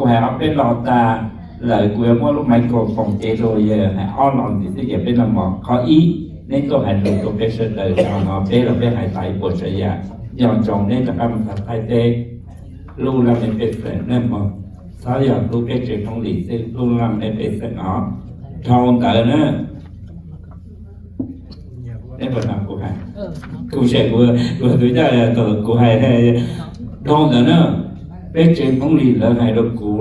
Hais ob peb lo tas lawm kuv yuav muab lub microphone cev rau yawg hais ob lo ntxiv xwb ces peb noj mov. Qhov ib, neb tuaj hais lus rau peb sawv daws no, peb los peb hais tau ib puas tsav yam. Nco ntsoov neb rov qab mus xav Thaib teb, hlub laj mej pej xeem nej mog, txhob yog hlub peb tsev Hmoob Lis xwb, hlub laj mej pej xeem os. Dhau ntawd na, neb puas hnov kuv hais? Kuv tseem, kuv, kuv tus coj kuv hais, dhau ntawd na, peb tsev Hmoob Lis lawv hais rau kuv,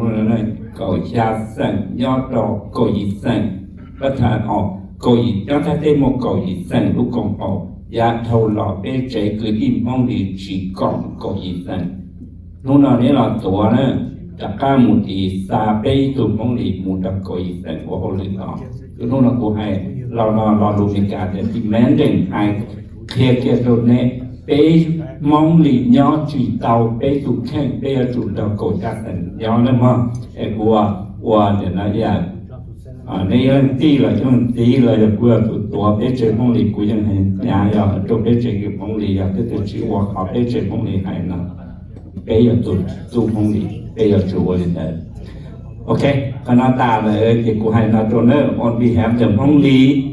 kaum xya xeem nyob rau kaum yim xeem, pab tha os, kaum yim, nyob Thaib teb muaj kaum yim xeem lub koom haum, yav dhau los peb tsev kwv tij Hmoob Lis tsis koom kaum yim xeem. Hnub no neb los tuav na, rov qab mus tis xa peb ib tug Hmoob Lis mus rau kaum yim xeem ua hauj lwm no. Hnub no kuv hais lo no lo lus Meskas tias demanding, hais qhia kiag rau neb, peb Hmoob Lis nyob tsis tau peb tus kheej, peb yuav tsum nrog kaum xya xeem nyob na mog. Es kuv ua tias no yam neb yog leej tij los yog leej txiv los yog kuv yog tus tuav peb tsev Hmoob Lis, kuv yeej hais hnyav yog rau peb tsev Hmoob Lis yog twb twb tsis ua qhov peb tsev Hmoob Lis hais no, peb yog tus txuj Hmoob Lis peb yuav tsum ua li ntawd. Ok, qhov no tas lawm ces kuv hais no rau neb on behalf the Hmoob Lis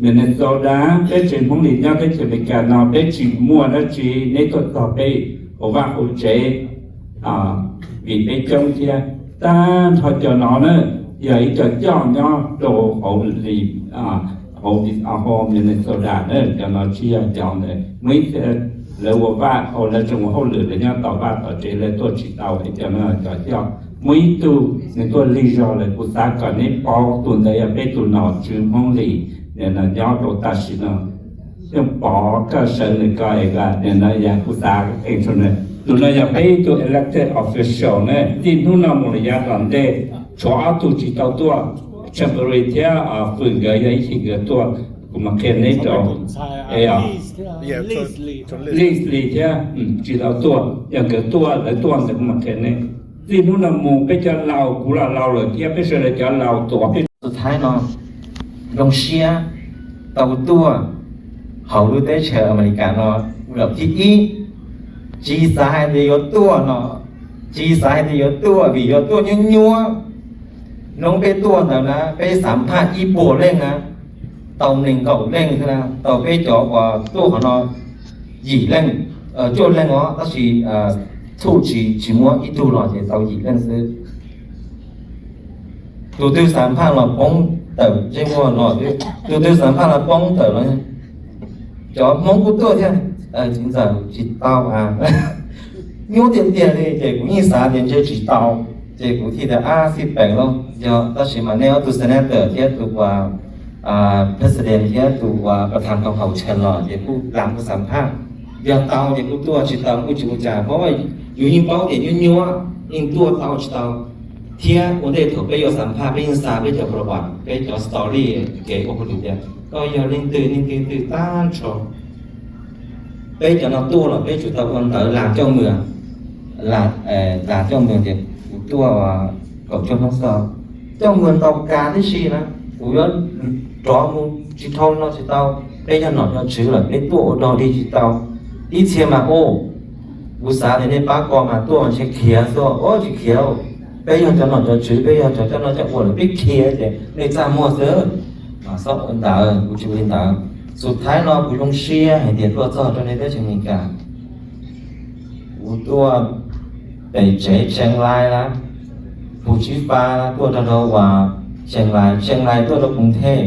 Minnesota, peb tsev Hmoob Lis nyob teb chaws Amelikas no peb tsis muaj dab tsi, neb tuaj txog peb hauv vaj hauv tsev vim peb coob thiab. Tag nrho cov no na yog ib co coj nyob rau hauv li, hauv Minnesota na, cov no tsis yog cov ntawd. Muaj ib txhia lawv ua vaj, lawv tseem ua hauj lwm, lawv nyob tom vaj tom tsev, lawv tuaj tsis tau, es cov no cov coj. Muaj ib tug nws tuaj lig zog lawm, kuv xav kom neb paub tus ntawd yog peb tus nom tswv Hmoob Lis, nim no nyob rau tam sim no. Yeej pov koj sawv nws ko es nim no yog kuv xav qees rau nws. Tus no yog peb ib tug elected official na, txij hnub no mus lawm yav tom ntej tshuav ob tug tsis tau tuaj, Chambery thiab Fwm nkawd yog ib chim nkawd tuaj, kuv mam qhia neb rau. Leslie thiab tsis tau tuaj, yog nkawd tuaj, lawv tuaj ntawd kuv mam qhia neb. Txij hnub no mus peb cov laus, kuv los laus lawm thiab peb sawv daws cov laus tuav peb tus Thaib no zoo siab tau tuaj hauv lub teb chaws Amelikas no lawm thib ib. Tsis xav hais tias yuav tuaj no, tsis xav hais tias yuav tuaj vim yuav tuaj nyuab nyuab. Hnub peb tuaj ntawd na peb xav phaj ib puas leej na, tau nees nkaum leej xwb na, tau peb cov uas tuaj qhov no yim leej, cuaj leej os, tab sis txhuj tsis tsis muab ib tug los ces tau yim leej xwb. Tus twg xav phaj los poob tawm ntsej muag los, tus twg xav phaj los poob tawm los. Cov Hmoob kuj tuaj thiab, txiv ntxawm tsis tau a. Nyuaj tiag tiag li ces kuv yeej xav tias ntshe tsis tau, ces kuv thiaj tias ab xij peem lauj, yog tab sis mas nej ob tug senator thiab tus uas president thiab tus uasประธานกองเฉลิมฉลอง ces kuj lam kuv xav phaj. Yog tau ces kuj tuaj, tsis tau kuj tsis ua cas,เพราะว่า yus yeej paub tias nyuaj nyuab yeej tuaj tau tsis tau. Thiab ua ntej thaum peb yuav xav phaj peb yeej xa peb cov ประวัติ, peb cov story, kev ua hauj lwm tias koj yog leej twg leej twg twg tag nrho. Peb cov no tuaj los peb tsum tau ua ntawv las coj mus, las coj mus tias kuv tuaj kaum cuaj hnub xwb, coj mus ntau kawg tib si na, kuv yuav rov mus tsis dhau no tsis tau. Peb yog nom yog tswv lawm peb tuaj ua dog dig tsis tau. Ib txhia mas ua, kuv xav tias nej pab ko mas tuaj mas ntshe khiav xwb, ua tsis khiav. Peb yog cov nom cov tswv, peb yog cov coj noj coj ua lawm peb khiav ces nej txaj muag xwb. Mas xob ua ntawd, kuv tsis ua li ntawd. Xub thaib no kuv zoo siab hais tias tuaj txog rau nej teb chaws Amelikas. Kuv tuaj pem tsev Cheev Lai lawm, Phu Tsib Fab tuaj rau rau uas Cheev Lai, Cheev Lai tuaj rau Koos Thej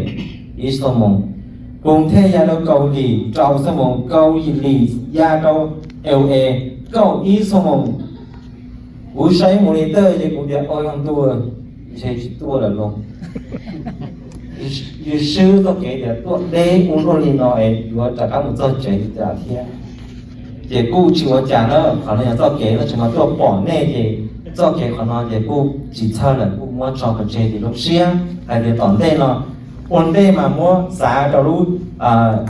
ib xuab moos, Koos Thej ya rau Kaus Lim rau xuab moos, Kaus Lim ya rau L A kaum ib xuab moos. Kuv saib mus li tej ces kuv tias o yog ntuj, ntshe tsis tuaj lawm lauj. Yus swb txoj kev tias tuaj deb ua luaj li no es yuav rov qab mus txog tsev li cas thiab. Ces kuj tsis ua cas na, qhov no yog txoj kev no tsis mas tuaj pom nej ces txoj kev qhov no ces kuj tsis txhawj lawm, kuj muab tso pov tseg ces zoo siab hais tias tom ntej no ua ntej mas muab xav rau lub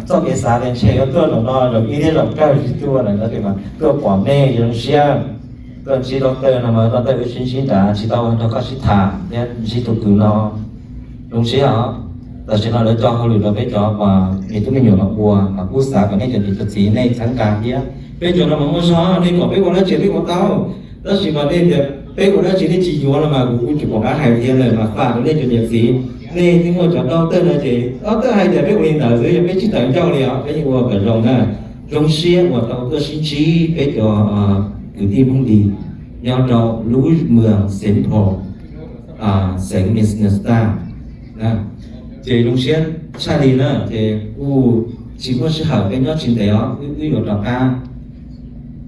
txoj kev xav tias ntshe yuav tuaj zaum no zaum ib thiab zaum kawg tsis tuaj lawm no ces mas tuaj pom nej zoo siab. Koj ntsib doctor no mas doctor wb sib ntsib nrad tsis tau nrog koj sib tham thiab ntsib tus kwv no. Zoo siab os. Tam sim no lawv tso hauj lwm rau peb cov uas me tub me nyuam los ua, mas kuj xav kom nej cov niam cov txiv nej txhawb nqa thiab. Peb cov no mas muaj zog nej kom peb ua dab tsi peb ua tau, tab sis mas nej tias Peb ua dab tsi nej tsis yuav no mas kuv kuj tsis pom qab hais thiab lawm mas fam rau nej cov niam txiv. Nej twb muaj cov doctor no ces doctor hais tias peb ua li ntawd xwb, yog peb tsis tawv ncauj li os, peb yeej ua kom zoo na. Zoo siab uas tau tuaj sib ntsib peb cov kwv tij Hmoob Lis nyob rau lub moos Saint Paul, xeev Minnesota. Ces zoo siab tshaj li na, ces kuj tsis muaj sij hawm, peb nyob tsis ntev os wb yuav rov qab.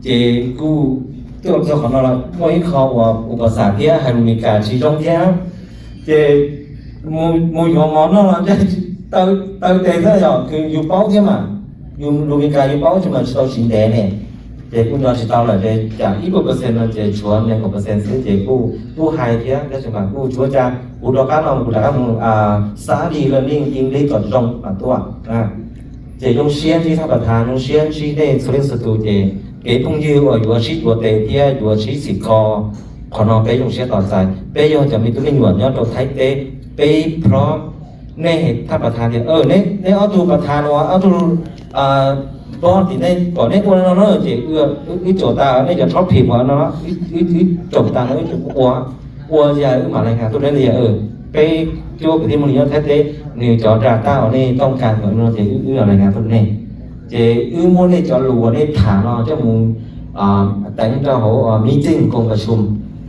Ces kuj tuaj txog qhov no los muaj ib qho uas kuv pom xam thiab hais lus Meskas tsis zoo thiab, ces mus yuav mov noj los ncaj taw tes xwb yog kws yus paub thiab mas, yus lus Meskas yus paub tsis mas tsis tau siv ntev ne. Ces kuj nco tsis tau lawm ces cas ib puas percent no ces tshuav nees nkaum percent xwb ces kuj kuj hais thiab tab sis mas kuj tsis ua cas, kuv rov qab no kuv rov qab mus study learning English kom zoo mas tuaj. Ces zoo siab ntsib thaj pas thav, zoo siab ntsib nej txhua leej txhua tus ces kev phooj ywg uas yuav sib tuav tes thiab yuav sib txhim kho, qhov no peb zoo siab tos txais. Peb yog cov me tub me nyuam nyob rau Thaib teb, peb plob nej thaj pas thav tias neb ob tug pas thav no ob tug boss tim nej kom nej ua no na ces wb caum tas nej cov tsob phim no, wb caum tas no wb ua, ua yog wb mam lais nkas tuaj neb li. Peb cuab kwv tij Hmoob Lis nyob Thaib teb, nws cov data uas nej tooj kas ntawm no ces wb lais nkas tuaj nej. Ces wb muab nej cov lus uas nej tham no coj mus teev rau hauv meeting koo kas sum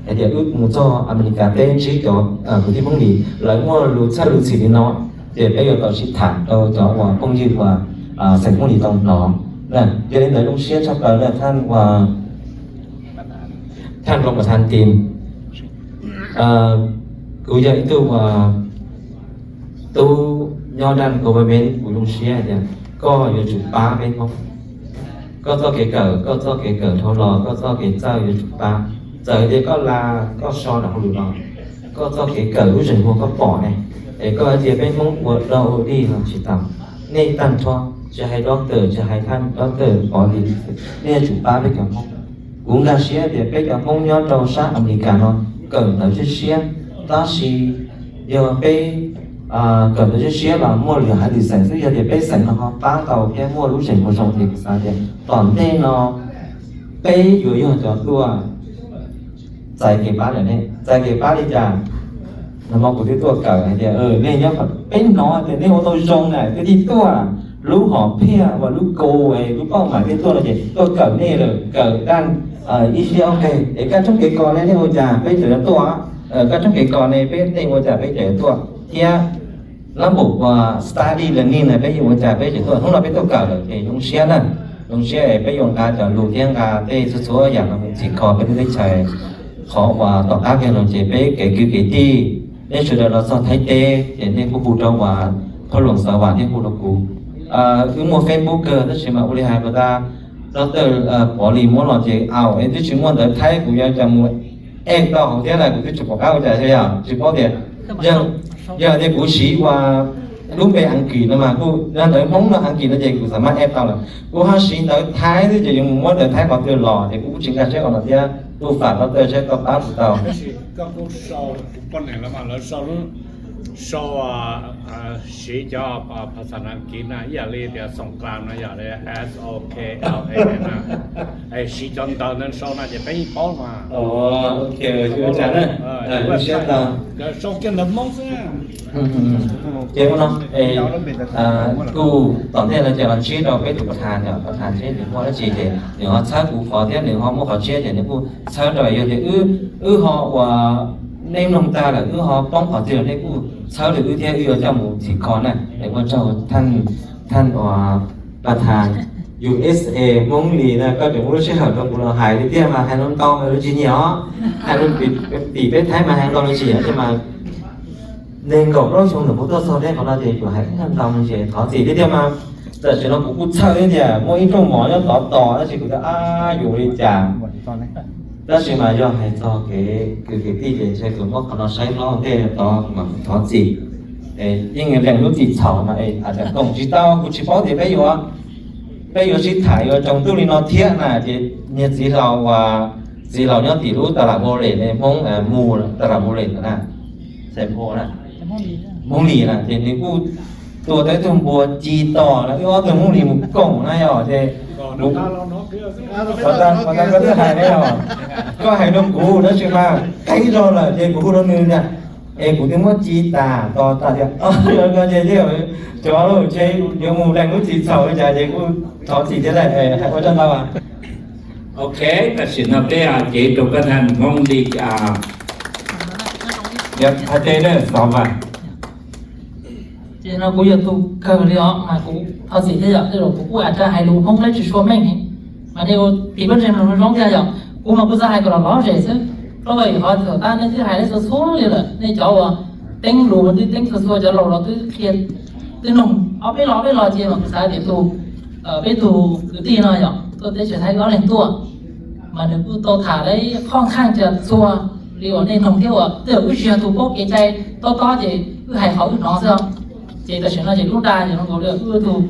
hais tias wb mus txog Amelikas teb ntsib cov kwv tij Hmoob Lis lawv muaj lus txhawj lus txhim li no, ces peb yuav tau sib tham rau cov uas phooj ywg uas xeem Hmoob Lis tau hnov. Yog li ntawd zoo siab tshaj plaws na thaj uas thaj rau pas thav tim. Kuv yog ib tug uas tub nyob dab government, kuv zoo siab tias koj yuav tsum pab peb Hmoob. Koj txoj kev kawm, koj txoj kev kawm dhau los, koj txoj kev txawj yuav tsum pab. Txawm tias koj la, koj so nram hauj lwm los, koj txoj kev kawm lub zeem muag koj pom ne, es koj hais tias peb Hmoob ua dog ua dig los tsis tau. Nej tag nrho, tsis hais doctor, tsis hais thaj doctor pov li, nej yuav tsum pab peb cov Hmoob. Kuv nkag siab tias peb cov Hmoob nyob rau sab Amelikas no kawm ntawv siab siab, tab sis yog peb kawm ntawv siab siab los muaj lwm haiv lwm xeem xwb, yog tias peb xeem no ho pab tau thiab muaj lub zeem muag zoo ces kuv xav tias tom ntej no peb yuav yog cov tuaj txais kev pab lawm ne. Txais kev pab li cas? Nag hmo kuv twb tuaj kawm hais tias nej nyob, peb hnov tias nej ua tau zoo na, twb tig tuaj lub hom phiaj uas lub goal, lub pauj mais nej tuaj no ces tuaj kawm nej lawm, kawm daj ib siab ob qeg es kab tshoob kev kos ne nej ua cas peb tseem yuav tuaj, kab tshoob kev kos ne peb nej ua cas peb tseem yuav tuaj thiab. Lab npaum uas study learning na peb yeej ua cas peb tseem tuaj, hnub no peb tuaj kawm lawm ces zoo siab na. Zoo siab es peb yuav nqa cov lus thiab nqa tej txhua txhua yam no mus txhim kho peb lub teb chaws, qhov uas tom qab kiag no ces peb kev kwv kev tij, nej sawv daws los txog Thaib teb ces nej kuj hu rau uas phauj Luam Xav Vam thiab hu rau kuv. Wb muaj Facebook kawg tab sis mas ua li hais pas tas, doctor Pov Lis muab los ces au es twb tsis muaj ntawv Thaib, kuv yuav cas mus add tau hauv thiab na, kuv twb tsis pom qab ua cas thiab yom, tsis paub tias yog tias kuv siv uas lub npe Askiv no mas kuj yog ntawv Hmoob no Askiv no ces kuv xav mas add tau lawm. Kuv ho siv ntawv Thaib xwb ces yuav mus muab ntawv Thaib qhov twg los ces kuv kuj tsis nkag siab qhov no thiab, kuj fam doctor saib koj pab kuv tau. Koj kuj sau, kuv poj niam lawv mas lawv sau, sau, siv cov phas xas Askiv na ib yam li tias xoom klav no yog li S O K L A na, siv cov ntawv ntawd sau na ces peb yeej paub mas. Ok, ua cas na, siab tau. Sau kiag ntawv Hmoob xwb. Ces ua no, kuj tom ntej no ces los ntsib rau peb tus pas thas, pas thas seb nws muaj dab tsi ces nws ho txhawb kuv qhov thiab nws ho muaj qhov tshiab ces nws kuj txhawb rau, yog tias wb ho uas nej mloog tag lawm wb ho poob qhov twg los nej kuj txhawb rau wb thiab wb yuav coj mus txhim kho na. Es ua tsaug thaj uas pas thas U S A Hmoob Lis na, koj tseem muab lub sij hawm rau kuv los hais li tiag mas hais no ntau mas lawv tsis nyiam os. Hais lus tim peb Thaib mas hais ntau lawv tsis nyiam thiab mas nees nkaum plaub xyoo ntawm kuv tuaj txog teb qhov no ces kuv hais ntau ces thov txim thiab tiag mas. Tam sim no kuv kuj txhawj thiab tias muaj ib rooj mov nyob tod tos tab sis kuv tias ab yuav li cas. Tab sis mas yog hais txog kev kwv kev tij ces ntshe kuv muab qhov no saib hlob ua ntej tod mas kuv thov txim. Yeej lees lub txim txhaum mas aws tas koom tsis tau, kuv tsis paub tias peb yuav, peb yuav sib tham yuav tsaus ntuj li no thiab na ces niag txiv laus uas, txiv laus nyob tim lub tas lam Vos Les ne, Hmoob mus tas lam Vos Les na, Xais Phos na, Hmoob Lis na ces nws kuj tua tau ib tug npua ci tos na, wb ob tug Hmoob Lis mus koom na yog ces kuv Qhov ntawd koj twb hais ne os, koj hais rau kuv tab sis mas qee zaug lawm ces kuv hu rau nws na, es kuv twb muab ci tas tos tas tias, cov lauj, ces yuav mus leej lub txim txhaum li cas ces kuj thov txim thiab lawm, hais ua tsaug ntau. Ok, tam sim no peb cev rau koj tag Hmoob li, hais teb xov vas. Ces no kuv yog tus kawg li os mas kuv thov txim thiab yom, tej zaum kuv kuj aim hais lus Hmoob lab tsis sua meej, mas nej ua tis peb ntseeg mloog zoo thiab yom. Kuv mas kuv xav hais kom los lom zem xwb, rau qhov thaum tab nej twb hais txhua txhua li lawm, nej cov uas teeb lus twb teeb txhua txhua, cov laus los twb qhia, twb noog ob peb lo ob peb lo ces mas kuv xav tias tus, peb tus kwv tij no yom, tuaj teb chaws Thaib ob leeg tuaj, mas nws kuj tau tham lawm qhov khaaj ca txhua li uas nej noog thiab uas tej zaum wb tsis yog tus paub kev cai tob tob ces wb hais qhov wb hnov xwb. Ces tam sim no ces lub nra ces zoo nkaus li wb tus,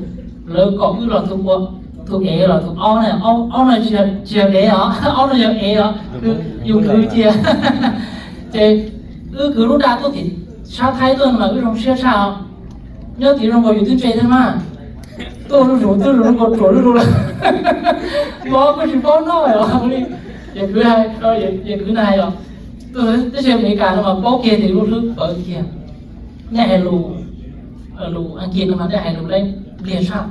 lawv kom wb los tus ua, tus ev los tus aub na, aub no tsis yog ev os, aub no yog ev os, yus kwv cia. Ces wb kwv lub nra tuaj tim sab Thaib tuaj mas wb zoo siab tshaj os. Nyob tid zoo nkaus yus twb ntse thiab mas, tuaj zuj zus twb zoo nkaus ruam zuj zus lawm, mov kuj tsis paub noj os li. Ces kwv, ces kwv na hais os, teb chaws Amelikas no mas paub kiag tias lub hlwb pawv kiag. Nej hais lus, lus Askiv no mas nej hais lus laib npliag tshaj,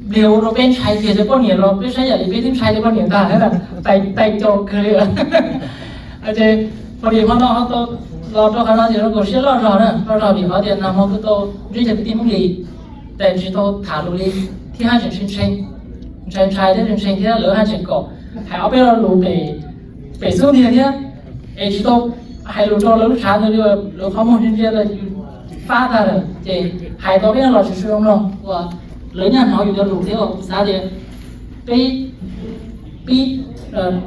npliag ua rau peb ntshai kiag cov poj niam los peb saib yam li peb twb ntshai cov poj niam tag thiab, tais caus kawg li. Ces poj niam hmo no tau los rau qhov no ces zoo nkaus siab loj zog na, loj zog vim qhov tias nag hmo kuj tau ntsib cov kwv tij Hmoob Lis, tes tsis tau tham lus li thiab haj tseem ntshai ntshai thiab ntshai thiab lawv haj tseem kom hais ob peb lo lus pem xub ntiag thiab, es tsis tau hais lus rau lawv lub tshav ntawd li, lawv qhov muag ntsia ntsia lawm yus fab tag lawm ces hais tau peb los tsis zoo mloog uas lawv nyaj hnov yus cov lus thiab uas kuv xav tias peb pib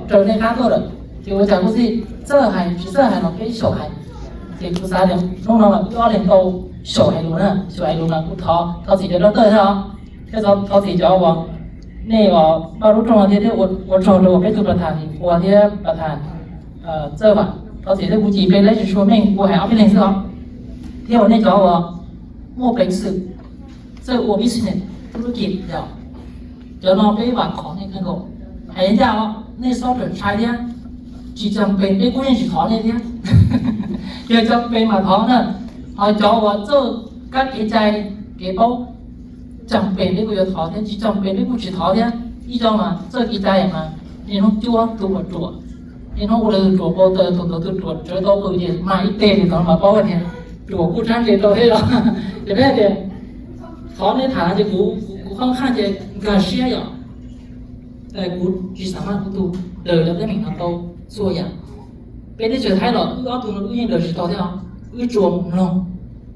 raws nej qab tuaj lawm ces ua cas kuj txij txawj hais tsis txawj hais los peb xyaum hais. Ces kuv xav tias hnub no wb ob leeg tau xyaum hais lus na, xyaum hais lus mas kuv thov, thov txim cov dab tawj thiab os, thiab thov txim cov uas nej uas npaj lub rooj thiab thiab ua tsaug rau uas peb tug pas thas Lis Pua thiab pas thas Txawj Vam, thov txim thiab kuv cim peb lab tsis sua meej kuv hais ob peb leeg xwb os. Thiab uas nej cov uas muaj peev xwm txawj ua business, thub lub kis yom, cov no peb vam khom nej kawg nkaus. Hais ncaj os, nej xob rawm ntshai thiab, tsis cas pes peb kuj yeej tsis thov nej thiab, yog cas pes mas thov na. Ho cov uas txawj kab kev cai, kev paub, cas pes peb kuj yuav thov thiab, tsis cas pes peb kuj tsis thov thiab. Ib co mas txawj kev cai mas niaj hnub cuab tus uas ruam, niaj hnub ua lawv tus ruam npau taws, tus ntawd tus ruam tsawv tau qws ces mas ib teg li ntawd mas paub tias ruam kuj tshab ntse rau thiab los. Ces peb tias thov nej tham no ces kuv, kuv qhov qhaj ces nkag siab yom. Kuv tsis xav mas kuv tus daws cov teeb meem no tau txhua yam. Peb teb chaws Thaib los wb ob tug no wb yeej daws tsis tau thiab os, wb tsuas mloog.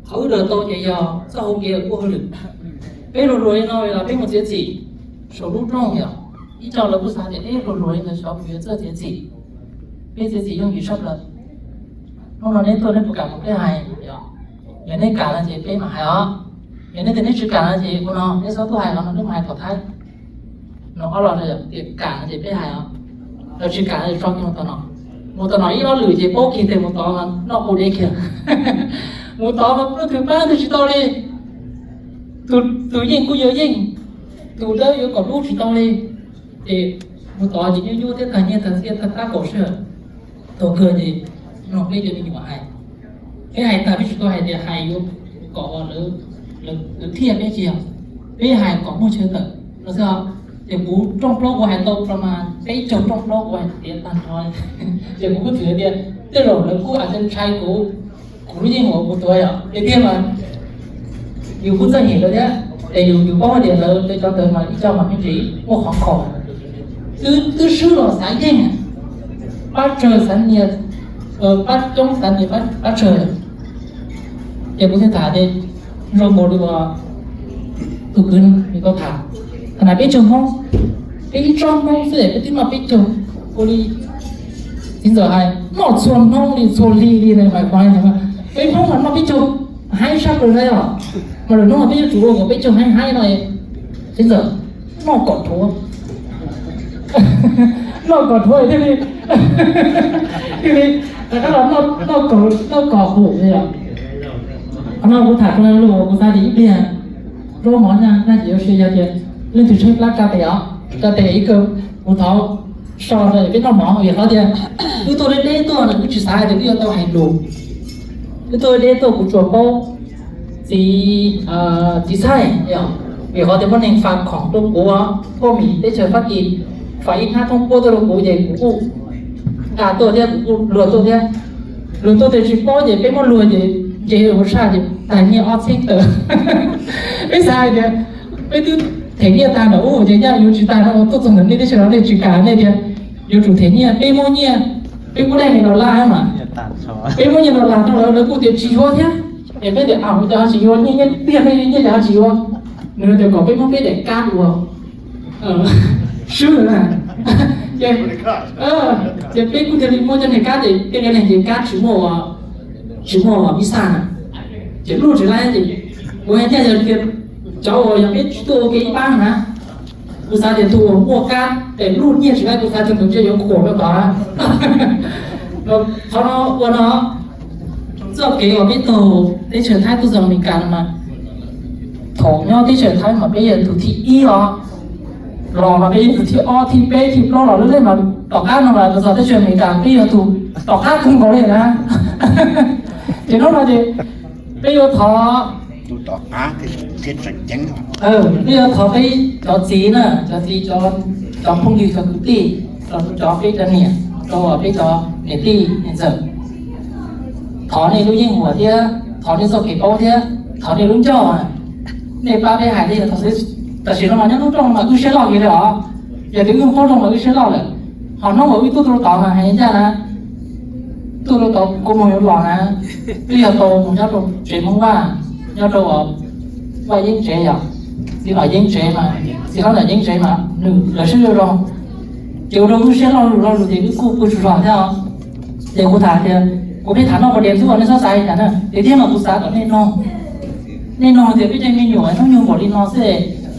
Qhov wb daws tau ces yog txoj hau kev kuj hauj lwm. Peb hluas hluas li no los peb mus txiav txim saum lub rooj yom, ib co lawv kuj xav tias peb hluas hluas li ntawd xyov puas yuav txawj txiav txim. Peb txiav txim yooj yim tshaj plaws. Hnub no neb tuaj neb puas kam kom peb hais? Yog neb kam no ces peb mam hais os. Yog neb tias neb tsis kam no ces ua no, neb txhob tuaj hais qhov no, neb mus hais tom Thaib. No ob los tias kam no ces peb hais os, los tsis kam no ces tso kiag mus tom no. Mus tom no ib ob lwm ces paub kiag tias mus tod mas noj qub deb kiag. Mus tod mas pluj twg pab twg tsis tau li. Tus yeej kuj yuav yeej, tus dawb yuav kom lub tsis tau li. Ces mus tod ces nyuaj nyuaj thiab tag nyiaj tag txiaj tag tab kaum sij hawm. Thaum kawg ces mloog peb cov me nyuam hais. Peb hais tag peb tsis tau hais tias hais yuav kom lawv thiaj peb, tsis yog, peb hais kom muaj chaw tawm no xwb. Ces kuv rooj plaub kuv hais tau mas peb caug rooj plaub kuv hais tiav tag nrho. Ces kuv kuj txwm tias tej zaum lawv kuj aw ntshai kuv, kuv lub yeej uas kuv tuav yom, es tiag mas yus kuj txawj nyeem lawv thiab, es yus, yus paub tias lawv, lawv cov ntawd mas ib co mas me ntsis muaj qhov kho, twb swb los xav yeej, pab tsawg xav nias, pab coob xav nias pab tsawg. Ces kuv thiaj tham tias zoo nkaus li uas tus kwv nws tau tham, qhov na peb tsoom Hmoob, peb ib tsoom Hmoob xwb es peb twb noj peb caug, ua li txiv ntxawm hais noj txhua hnub li txhua hli li na mas, peb Hmoob mas noj peb caug haib sab plaws na yom. Mas lwm hnub mas peb yuav tsum ua kom peb caug haib haib no, txiv ntxawm, noj kom dhuav, noj kom dhuav thiaj li, thiaj li rov qab los noj kom hum li yom. Qhov no kuv tham rau lus kuv xav tias ib pliag zaub mov nyaj ces yuav sia, yog tias leej twg tshaib plab tsa tes os. Cov tes ib kawg, kuv thov so rau peb noj mov vim qhov tias wb tuaj deb deb tuaj na, wb tsis xav tias wb yuav tau hais lus. Wb tuaj deb tuaj kuv tsuas paub txiv, txiv Txhaij, vim qhov tias muaj neeg fas khoom rau kuv, poj mis teb chaws Fab Kis fas ib hnab thoob puab tuaj rau kuv ces kuv kuj nqa tuaj thiab kuv kuj luag tuaj thiab. Luag tuaj tias tsis paub ces peb muab luag ces nce hauv tshaj ces tag nyiaj ob txhiab tawm. Peb xav hais tias peb twb them nyiaj tag nrho ub ces nyaj yuav tsis tag no tuaj txog ntawm nej teb chaws no nej tsis kam nej tias yuav tsum them nyiaj, peb muab nyiaj, peb kuj dai nyiaj dollar mas, peb muab nyiaj dollar rau lawv, lawv kuj tias tsis yuav thiab. Es peb tias a, cov ho tsis yuav, nyiaj nyiaj tiag, nyiaj cov ho tsis yuav. Nws tias kom peb muab peb daim kab ua swb na. Ces peb kuj thiaj li muab cov niag kab ces tej qe neeg ces kab tsis muaj, tsis muaj visa na, ces luj tsis laib ces kuv hais tias yog tias cov uas yog peb tsis tuaj ua ke ib pab na, kuv xav tias tus uas muaj kab es luj nyiaj tsis laib kuv xav tias tus ntawd yuav khuam rau tod. Qhov no ua no, txoj kev uas peb taug teb chaws Thaib tuaj txog Amelikas no mas, thaum nyob teb chaws Thaib mas peb yog tus thib ib os, los mas peb yog tus thib ob thib peb thib plaub los lawm mas tom qab no mas los txog teb chaws Amelikas peb yog tus tom qab kawg nkaus li na. Ces hnub no ces peb yuav thov, peb yuav thov peb cov txiv na, cov txiv, cov phooj ywg, cov kwv tij, rau cov peb cov niam, rau peb cov niam tij niam ntxawm, thov nej lub yeej huam thiab thov nej txoj kev paub thiab thov nej lub ncauj. Nej pab peb hais li, tam sim no mas nyob lub rooj mas wb siab loj kawg li os. Yog tias wb qub rooj mas wb siab loj lawm. Ho hnub uas wb tuaj rau tod mas hais ncaj na, tuaj rau tod kuv mus yuav los na, twb yog tau mus nyob rau tsev Hmoob Vaj, nyob rau Vaj Yeeb tsev yom, txiv Nom Yeeb tsev mas, txiv Hlob Nom Yeeb tsev mas nws lawv siab zoo zoo. Ces ua rau wb siab loj lug loj lug ces wb kuj pw tsaug zog thiab os. Ces kuv tham tias, kuv pheej tham noj pas dias ntxub nej txhob xav li cas na, tiag tiag mas kuv xav kom nej noog, nej noog tias peb cov me nyuam hnub nyoog npaum li no xwb,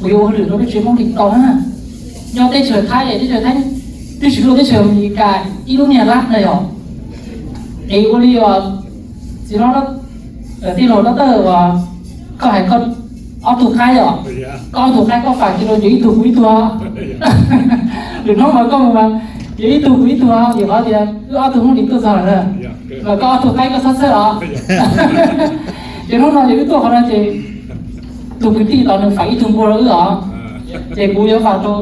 kuv yuav ua hauj lwm rau peb tsev Hmoob li tau na. Nyob teb chaws Thaib, teb chaws Thaib twb tsis luaj teb chaws Amelikas ib lub niag lab na yom. Es ua li os, txiv hlob, tij laug Doctor uas koj hais koj ob tug qaib os, koj ob tug qaib koj fam tij laug ces ib tug kuv ib tug. Lwm hnub mas koj mus mas ces ib tug kuv ib tug, vim qhov tias wb ob tug Hmoob li tuaj txog lawm na. Mas koj ob tug qaib koj txhob txhawj os. Ces hnub no ces wb tuaj qhov no ces tus kwv tij tod nws fam ib tug npua rau wb os, ces kuv yuav fam rau,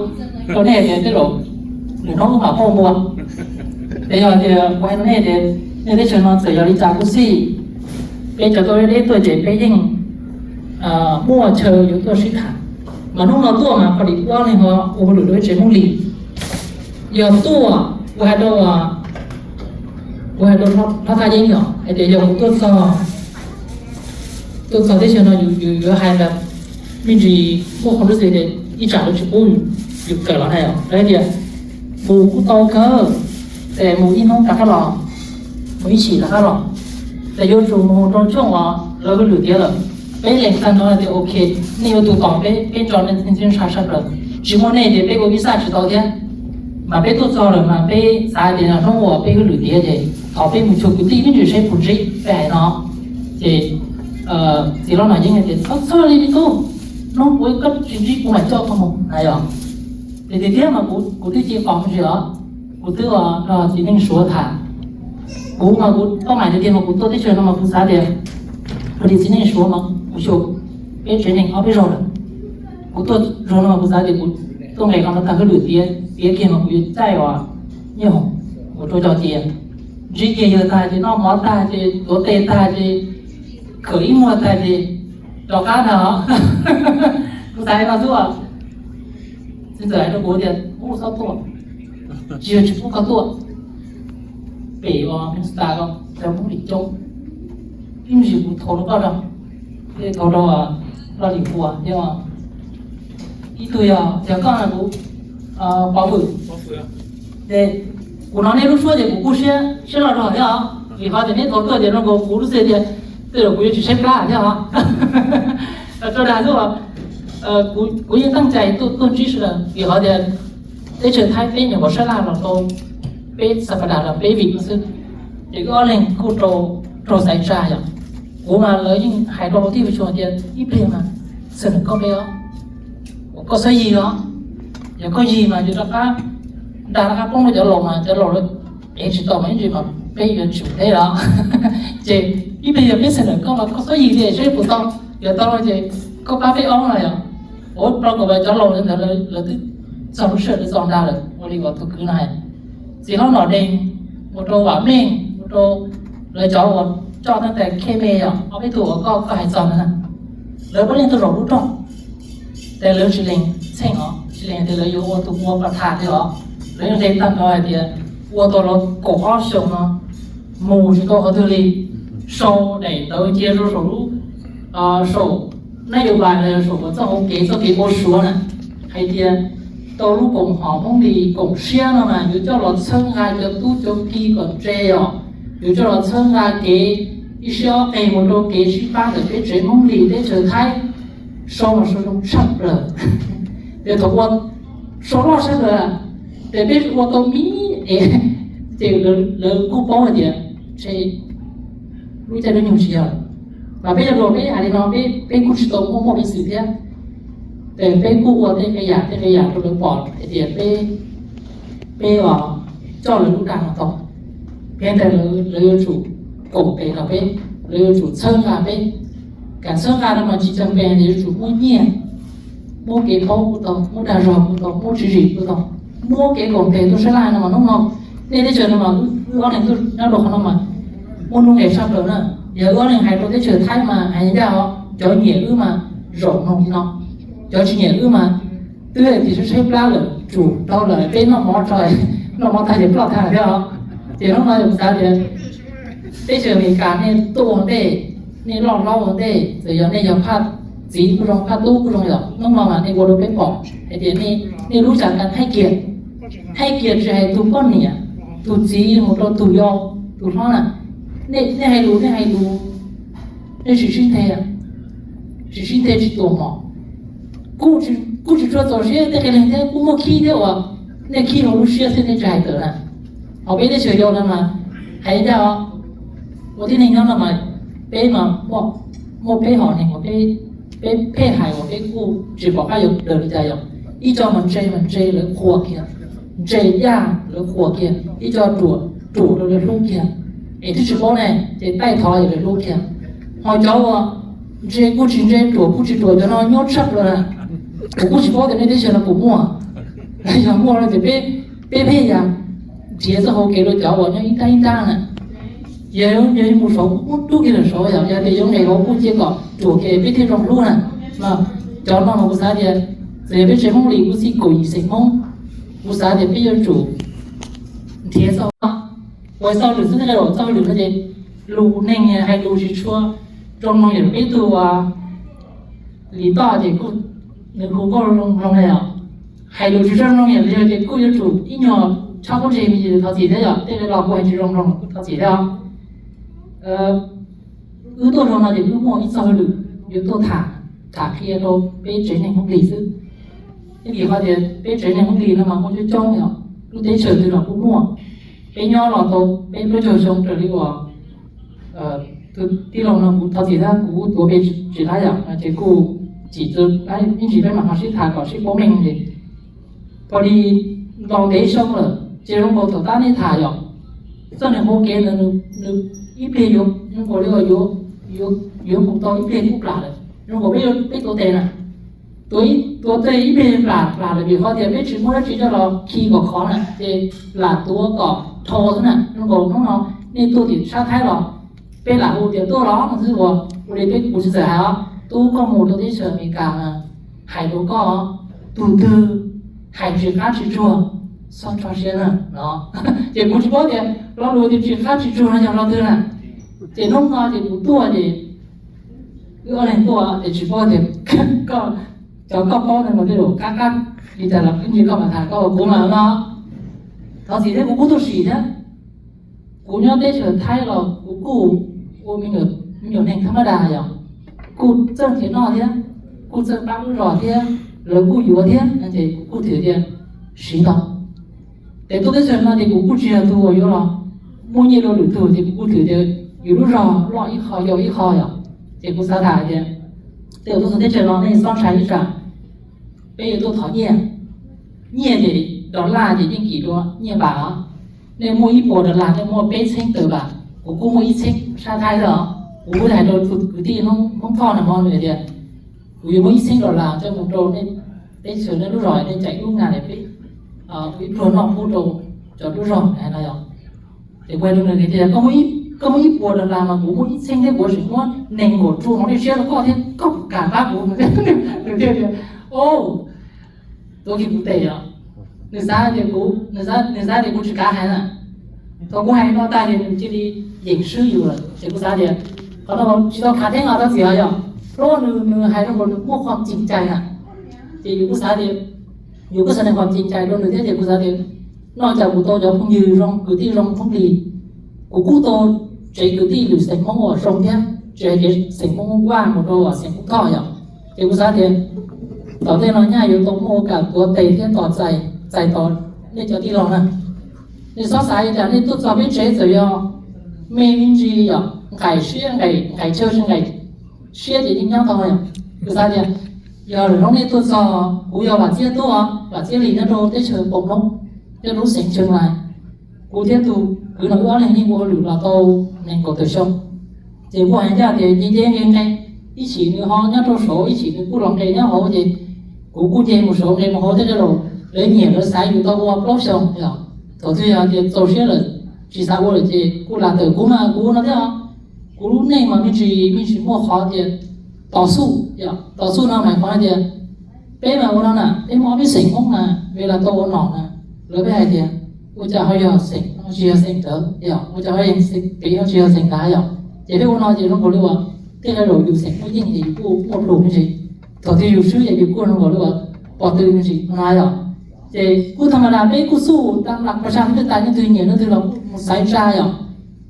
rau nej tias tej zaum lwm hnub wb mam pauj npua. Ces yog tias kuv hais rau nej tias nej teb chaws no txawm yog li cas kuj xij, peb cov tuaj deb deb tuaj ces peb yeej muaj chaw yuav tuaj sib tham. Mas hnub no tuaj mas pom li ob leeg ho ua hauj lwm rau ib tsev Hmoob li. Yog tuaj, kuv hais rau, kuv hais rau Hlob Thaj Yeeb yom, hais tias yog kuv tuaj txog, tuaj txog teb chaws no yus yuav hais tas me ntsis muaj qhov lub xwm tias ib tsam lawv tsis pub yus kawm los na yom, lawv tias mus kuj tau kawg, es mus ib hnub rov qab los, mus ib chim rov qab los, ces yuav tsum mus rau tshooj uas lawv hauj lwm tiav lawm. Peb lees tag nrho tias ok, nej yuav tus tos peb, peb tso nej txhij ntsha sab plaws, tsis muaj nej ces peb ua visa tsis tau thiab. Mas peb tuaj txog lawm mas peb xav tias hnub uas peb hauj lwm tiav ces thov peb mus cuag kwv tij me ntsis seb puas ntsib peb hais no. Ces txiv hlob Nom Yeeb tias txhob txhawj li me tub, hnub uas koj tsis ntsib kuv mam coj koj mus na yom. Ces tiag tiag mas kuv twb cia qos me ntsis os, kuv twb nrog txiv neej Suav tham. Kuv mas kuv tau hais tiag tiag mas kuv tuaj teb chaws no mas kuv xav tias, kuv li txiv neej Suav mas kuv xyuas peb tsev neeg ob peb zaug lawm. Kuv tuaj zaug no mas kuv xav tias kuv tuaj nqes qhov no tag hauj lwm tiav, tiav kiag mas kuv yuav caij uas nyiaj hoom mus rau cov tiav, ntsib kiag yawg tag ces noj mov tag ces tuav tes tag ces khawm ib muag tag ces rov qab ntag. Kuv xav li no xwb. Txiv ntxawm hais rau kuv tias, ub, txhob tuaj, tsis yog tsis pub koj tuaj, pem uas Minnesota ko cov Hmoob lim coob, ib ntsis kuv thov rau koj, thov rau Loj Lim Pua thiab. Ib tug yog, yog koj na kuv Pov Vwm. Ces kuv hnov nej lub suab ces kuv kuj siab, siab loj zog thiab os, vim qhov tias neb thov tuaj ces no kuv lub xwm tias tej zaum kuv yuav tsis tshaib plab thiab os. Tso dag xwb, kuv yeej teej cai tuaj ntsib sawv daws vim qhov tias teb chaws Thaib peb nyuam qhuav sab laj los tau peb xav pas das los peb vim no xwb, ces wb ob leeg kuj raug xaiv tsa yom. Kuv mas lawv yeej hais rau tij ua tsuag tias ib pliag mas txog nws koj peb os, koj xab yig os, Yog koj yig mas ces rov qab, nrog rov qab poob rau cov laus mas cov laus lawv ev tsis tau mas ib ntsis mas peb yuav tsum ev os. Ces ib pliag yog peb xeem ntawm koj mas koj txhob yig li seb puas tau, yog tau no ces koj pab peb ob no yog. Ua rau kom cov laus ntawd lawv twb txog lub sij hawm lawv txo nra lawm ua li uas tus kwv no hais. Txiv hlob Nom Dees mus rau Vam Meej mus rau lawv cov uas coj tab tais Khej Me os, ob peb tug uas koj koj hais txog ntawd na, lawv puav leej tuaj zaum lub rooj, ces lawv tsis lees txheej os, tsis lees tias lawv yuav ua tus ua pas thas li os. Lawv yeej lees tag nrho hais tias ua tau los kaum ob xyoos no mus tsis tau qhov twg li, sau daim ntawv cia rau saum lub, saum nab yus vais los saum txoj hauv kev txoj kev ua Suav na, hais tias tau lub koom haum Hmoob Lis koom siab no mas yuav coj los txhawb nqa cov tub cov ki kom ntse os, yuav coj los txhawb nqa kev ib siab ob qeg mus rau kev sib pab ntawm peb tsev Hmoob Lis teb chaws Thaib. Sau mas sau zoo tshaj plaws. Ces thaum ua sau loj tshaj plaws, ces peb ua tau me es, ces lawv kuj paub hais tias lub caij lub nyoog tsis yog. Mas peb cov hluas peb hais li no, peb kuj tsis tau muaj muaj peev xwm thiab. Ces peb kuj ua tej qee yam tej qee yam rau lawv pom hais tias peb, peb coj lawv lub dag no tau. Peb tias lawv yuav tsum koom tes rau peb, lawv yuav tsum txhawb nqa peb. Kam txhawb nqa no mas tsis cam pes tias yuav tsum muab nyiaj, muab kev paub kuj tau, muab dag zog kuj tau, muab tswv yim kuj tau, muab kev koom tes tuaj sab laj no mas hnub no nej teb chaws no mas wb ob leeg tuaj nyob rau qhov no mas muaj nuj nqis tshaj plaws na. Yog wb ob leeg hais rau teb chaws Thaib mas hais ncaj os, cov nyiam wb mas zaum mloog li no, cov tsis nyiam wb mas twb tias tshaib tshaib plab lawm tsum dhau lawm peb noj mov tso, noj mov tag ces ploj tag thiab os. Ces hnub no yog kuv xav tias teb chaws Amelikas nej tuaj ua ntej, nej loj hlob ua ntej, txawm yog nej yog phaj txiv kuj zoo, phaj tub kuj zoo, yog hnub no mas nej ua rau peb pom hais tias nej lub xav tas thaij kiag, thaij kiag tsis hais tus poj niam, tus txiv mus rau tus yau, tus hlob na, nej hais lus, nej hais lus, nej tsis sib nthe, tsis sib nthe tsis tuam mom. Kuj tsis tshua txaus siab tej qee leeg thiab, kuj muaj khib thiab uas nej khib hauv lub siab thiab nej tsis hais tawm na. Hauv peb teb chaws yau no mas hais ncaj os, ua tib neeg nyob no mas peb mas muaj peb hom neeg uas peb phem hais uas peb kuj tsis pom qab yuav daws li cas yom. Ib co mas ntse mas ntse lawv qhuas kiag, ntse yaj lawv qhuas kiag, ib co ruam ruam rau lawv hlub kiag, es twb tsis paub ne ces taij thov es lawv hlub kiag. Ho cov uas ntse kuj tsis ntse ruam kuj tsis ruam, cov no nyob tshaj plaws na. Kuv kuj tsis paub tias nej teb chaws no puas muaj, yog muaj no ces peb peb yam nrhiav txoj hau kev rau cov uas nyob ib nrab ib nrab na. Yog yog mus saud kuj dub kiag lawm saud, yog tias yuav nqes hauv kuj cia kom ruam kiag peb thiaj zoo hlub na. Cov no mas kuv xav tias txawm yog peb tsev Hmoob Lis kuj txij kaum yim xeem Hmoob, kuv xav tias peb yuav tsum nrhiav txoj, ua txoj hauj lwm xwb, tej zaum txoj hauj lwm no ces lus neeg hais lus tsis tshua zoo mloog, yog peb tug Lis Toj ces kuj nws hu nkauj zoo mloog na yom, hais lus tsis tshua zoo mloog yom, yog ces kuj yuav tsum ib nyuag tshab kub ntse me ntsis thov txim thiab yom, tej los kuj hais tsis zoo mloog kuj thov txim thiab. Wb tuaj zoo no ces wb muaj ib txoj hauj lwm yuav tuaj tham, tham qhia rau peb tsev neeg Hmoob Lis xwb. Vim hais tias peb tsev neeg Hmoob Lis no mas muaj coob coob yom, lub teb chaws twg los kuj muaj. Peb nyob los tau peb plaub caug xyoo raws li uas tus tij laug no kuv thov txim thiab kuv tuav pes tsis lab yom, ces kuj txim ib ntsis peb mam ho sib tham kom sib paub meej ces. Pom li ntaus ntev xyoo lawm ces zoo nkaus thaum tab nej tham yom, txoj niag hauv kev ntawd nws ib pliag yuav zoo nkaus li yuav mus tau ib pliag kuj plam lawm, zoo nkaus peb peb tuav tes na, tuav tuav tes ib pliag plam plam lawm vim qhov tias peb tsis muaj dab tsi coj los khi kom khov na ces lam tuav kom dhau xwb na. Zoo nkaus hnub no nej tuaj tim sab Thaib los peb lam hu tias tuaj los no xwb uas ua li peb kuv tsis txawm hais os, tub koj mus rau teb chaws Amelikas mas hais rau koj, tus twg hais tsis qab tsis tsuag txhob tso siab na no. Ces kuv tsis paub tias lo lus tias tsis qab tsis tsuag no yog lo twg na. Ces hnub no ces kuv tuaj ces wb ob leeg tuaj ces tsis paub tias koj, cov koj paub ntawd mas tej zaum qab qab li cas los ib ntsis koj mam tham koj kuv mas no. Thov txim thiab kuv kuj tuaj sim thiab. Kuv nyob teb chaws Thaib los kuv kuj ua me nyuam neeg thab mab das yom, kuj txawj nrhiav noj thiab, kuj txawj pab lub zos thiab, lawv kuj yuav thiab ces kuv kuj thwm tias siv tau. Ces tuaj teb chaws no ces kuv kuj tsis yog tus uas yuav los muaj nyiaj dua lwm tus ces kuv kuj thwm tias yus lub zog loj ib qho yau ib qho yom. Ces kuv xav tham tias tej zaum tuaj txog teb chaws no nej txhob ntshai ib tsam, peb yuav tuaj thov nyiaj, Nyiaj ces dollar ces yeej kim dua nyiaj npam os. Nej muaj ib puas dollar nej muaj peb txheeb tawm npam, kuv kuj muaj ib txheeb sab Thaib xwb os. Kuv kuj hais rau tus kwv tij Hmoob Thoj na mog, nws tias kuv yuav muaj ib txheeb dollar coj mus rau nej teb chaws nej lub zos nej cais lub nga peb, kuv ib pluag noj pub rau cov lub zog no yom. Ces kuv hais rau nws tias koj muaj ib puas dollar mas kuv muaj ib txheeb thiab, kuv tseem muab nees nkaum txuas no nej siab rau koj thiab, koj kam pab kuv? Nws thiaj tias, o, tuav kiag kuv tes os. Nws xav tias kuv, nws xav tias kuv tsis kav hais na. Thaum kuv hais no tag ces nws cia li yeem swb yus lawm ces kuv xav tias qhov no tsis tau khav theeb os, txhob txwm os yom. Plaub nws, nws hais rau kuv nws muaj qhov txim cai na. Ces yus kuj xav tias, yus kuj xav tias qhov txim cai rau nws thiab ces kuv xav tias noj cas kuv tau cov phooj ywg zoo, kwv tij zoo thoob li. Kuv kuj tau tsev kwv tij lwm xeem Hmoob uas zoo thiab, tsis hais kev xeem Hmoob Vaj mus rau xeem Hmoob Thoj yom. Ces kuv xav tias tom tej no nyaj yuav tau muaj kam tuav tes thiab tos txais, txais tos nej cov tij laug na. Nej txhob xav tias nej tuaj txog peb tsev txawm yog me me ntsis yom, nqaim siab nqaim chaw tsis nqaim siab ces yeej nyob tau yom. Kuv xav tias yog lwm hnub nej tuaj txog, kuv yog Vam Txiab Tub, Vam Txiab Lis nyob rau teb chaws Pom Noob, nyob lub xeev Tsheej Lais. Kuv thiab tus kwv no wb ob leeg yeej ua hauj lwm los tau nees nkaum tawm xyoo. Ces kuj hais ncaj tias nce nce nqe nqe, ib chim nws ho nyob rau saud, ib chim nws kuj los nqe nyob hauv, ces kuv kuj nce mus saud nqe mus hauv thiab lauj. Lawv nyiam lawv xaiv yus tau ua plaub xyoo yom. Thaum twg yog tias txaus siab lawm tsis xav ua lawm ces kuj lam tawm. Kuv mas kuv no thiab, kuv lub neej mas me ntsis me ntsis muaj qhov tias tos xuj, tos xuj no hais qhov tias peb mas ua no na, peb muaj ob peb xeem Hmoob mas vim lam tau ua nom na, lawv peb hais tias ua cas ho yog xeem no tsis yog xeem ntawd yom, ua cas ho yog xeem pem ho tsis yog xeem ntawd yom. Ces peb ua no ces zoo nkaus li uas tej zaum yus xeem muaj yeej ces yus kuj muaj plhus me ntsis, thaum twg yus swb ces yus kuj zoo nkaus li uas pom tw me ntsis no yom. Ces kuj tha ma das peb kuj xuj tas las pas saj, leej twg tas leej twg nyiam leej twg los kuj mus xaiv tsa yom.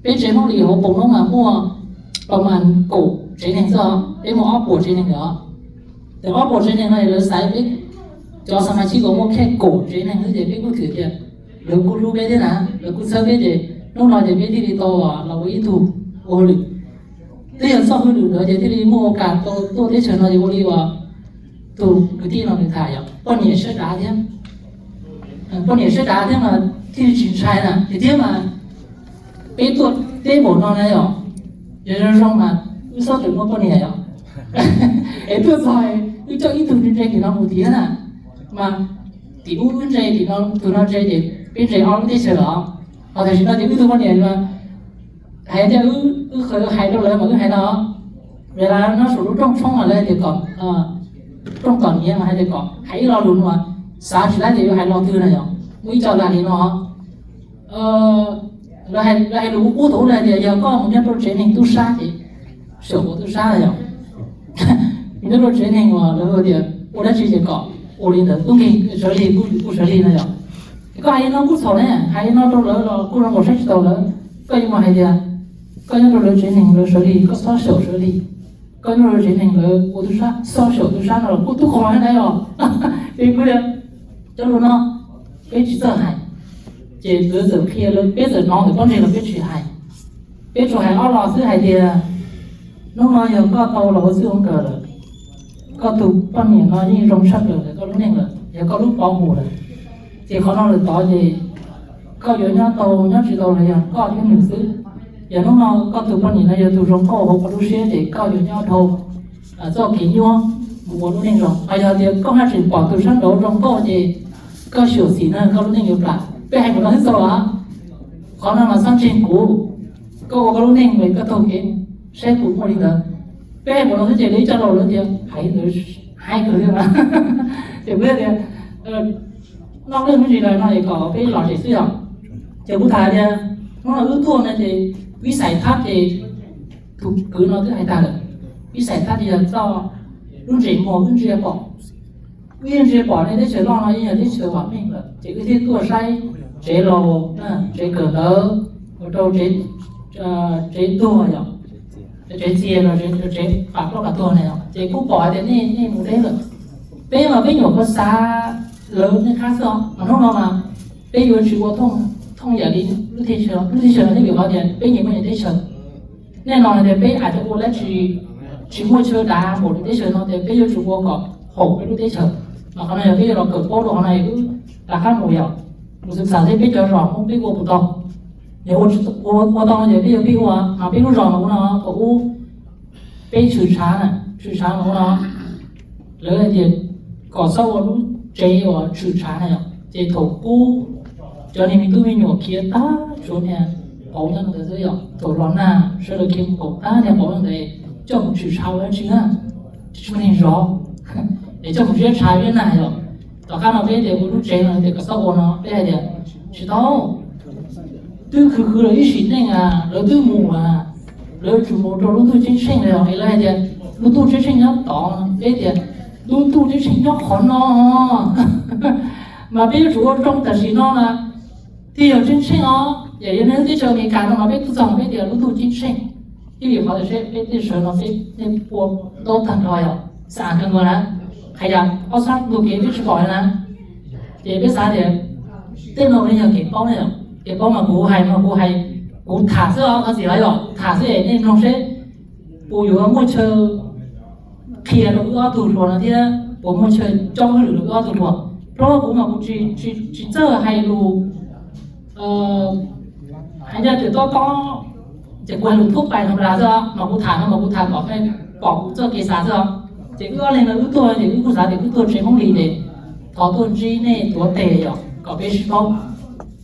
Peb tsev Hmoob Lis hauv Pom Noob mas muaj pas mas kaum tsev neeg xwb, peb muaj ob puas tsev neeg os. Ces ob puas tsev neeg no lawv xaiv peb cov xa mas chib kom muaj khej kaum tsev neeg xwb ces peb kuj thwm tias lawv kuj hlub peb thiab na, lawv kuj txhawb peb ces hnub no ces peb thiaj li tau los ua ib tug ua hauj lwm. Twb yog txoj hauj lwm ntawd ces thiaj li muaj kas tau tuaj teb chaws no ces ua li uas tus kwv tij no nws tham yom, poj niam siab dav thiab. Poj niam siab dav thiab mas thiaj li tsis ntshai na. Tiag tiag mas peb tuaj teb npaum no na yom, yog zoo zoo mas wb txhob tseem muaj poj niam yom. Es tuaj txog wb coj ib tug ntse tim no mus thiab na, mas tim ub wb ntse tim no, tus no ntse ces peb ntse ob lub teb chaws los. Ho tam sim no ces wb tug poj niam mas hais tias wb, wb hais rau lawv mas wb hais no, vim lawv nyob saum lub rooj tshoob mas lawv hais tias kom, rooj tom niam mas hais tias kom hais ib lo lus no mas xav tsis tau tias yuav hais lo twg na yom. Muaj ib co lam li no, lawv hais lus qub qub thaum ub lawv hais tias yog koj mus nyob rau tsev neeg tub sab ces xyaum ua tub sab yom. Nyob rau tsev neeg uas lawv tias ua dab tsi ces kom ua li ntawd, tub nkeeg sawv li kuj sawv li no yom. Koj hais li no kuj txhaum ne, hais li no rau lawv los kuj zoo nkaus saib tsis taus lawv. Koj yuav mus hais tias koj nyob rau lawv tsev neeg lawv sawv li, koj txhob xyaum sawv li. Koj nyob rau tsev neeg lawv ua tub sab, txhob xyaum tub sab no los kuj tub qhov na os. Es kuj cov lus no peb tsis txawj hais, ces lawv txawm qhia lawv, peb txawm hnov ntawm pob ntseg los peb tsis hais. Peb tsuas hais ob lo xwb hais tias hnub no yog koj tau los ua txwj ua nkawm lawm, koj tus poj niam no yeej zoo tshaj plaws ntawm koj lub neej lawm, yog koj lub pov mus lawm. Ces qhov no lawm tod ces koj yuav nyob tau nyob tsis tau los yog koj thiab nws xwb. Yog hnub no koj tus poj niam no yog tus zoo nkauj hauv koj lub siab ces koj yuav nyob dhau txoj kev nyuaj mus ua lub neej zoo. Ho yog tias koj haj tseem pom tus sab nraud zoo nkauj ces koj xyuam xim na koj lub neej yuav plam. Peb hais npaum no xwb txaus los? Qhov no mas txhob ntseeg kuv, koj ua koj lub neej es koj taug kev saib puas muaj li ntawd. Peb hais npaum no xwb ces lawv ib co laus lawv tias hais ntawd haib kawg li. Ces kuv tias noj leej me ntsis lawm no es kom peb los tsev xwb yom. Ces kuv tham tias hnub no wb tuaj no ces ib xais thab ces tus kwv no twb hais tag lawm. Ib xais thab ces yog txoj lub ntsej muag wb ntsia pom, wb yeej ntsia pom nej teb chaws loj no yeej yog teb chaws vam meej lawm ces wb thiaj tuaj saib tsev laus, tsev kawm ntawv, mus rau tsev tuag yom, tsev txias los tsev pam plaub pam tuag na yom. Ces kuj pom hais tias nej, nej mus deb lawm. Peb mas peb nyuam qhuav xav lawv nej qab xwb os, mas hnub no mas peb yuav tsis ua thooj yam li lub teb chaws, lub teb chaws no nej vim qhov tias peb nyias muaj nyias teb chaws. Nej no hais tias peb aim ua dab tsi tsis muaj chaw dav npaum li teb chaws no tias peb yuav tsum ua kom haum peb lub teb chaws. Mas qhov no yog peb yuav los kawm paub rau qhov no es wb rov qab mus yom, mus xwm xam seb peb cov zos Hmoob peb ua puas tau. Yog ua tau no ces peb yuav pib ua, mas peb lub zos mas ub no thaum ub peb tshwm tshav na, tshwm tshav mas ub no lawv hais tias kom txhob ua lub tsev uas tshwm tshav na yom, ces thaum ub cov niag me tub me nyuam khiav tag, tshuav niag qauv nyob ntawd xwb yom, thaum los nag sawv daws khiav mus kaum tag niag qauv nyob ntawd, coj mus tshwm tshav ua dab tsi na, tsis muaj neeg zov, es coj mus ziab tshav ziab nag yom. Tom qab no peb tias ua lub tsev no tias kom txhob ua no, peb hais tias tsis tau, twb khwv khwv lawm ib sim neej a, lawv twb mus a, lawv tsuas mus rau lub ntuj ceeb tsheej lawm, es lawv hais tias lub ntuj ceeb tsheej nyob tod, peb tias lub ntuj ceeb tsheej nyob qhov no, mas peb yuav tsum ua zoo tam sim no mas thiaj yog ceeb tsheej os. Yog nej lub teb chaws Amelikas no mas peb tuaj txog peb tias lub ntuj ceeb tsheej, ib vim qhov tias seb peb tej sawv no peb nej pua ntaub tag nrho yom, xav kawg nkaus na, qhov yam ob sab ntug kev peb tsis pom na. Ces peb xav tias tej no ne yog kev paub ne, kev paub mas kuv hais mas kuv hais, kuv tham xwb os, qhov txim los yog tham xwb es nej mloog seb puas yuav muaj chaw qhia rau wb ob tug hluas no thiab puas muaj chaw cob hauj lwm rau wb ob tug hluas. Rau kuv mas kuv tsis txawj hais lus hais ncaj tias tob tob, ces kuv hais lus thub pais tham nplas xwb os, mas kuv tham no mas kuv tham kom nej pom kuv txoj kev xav xwb os. Ces wb ob leeg no wb tuaj ces wb kuj xav tias wb tuaj tsev Hmoob Lis ces thov tuaj ntsib nej tuav tes yom kom peb sib paub.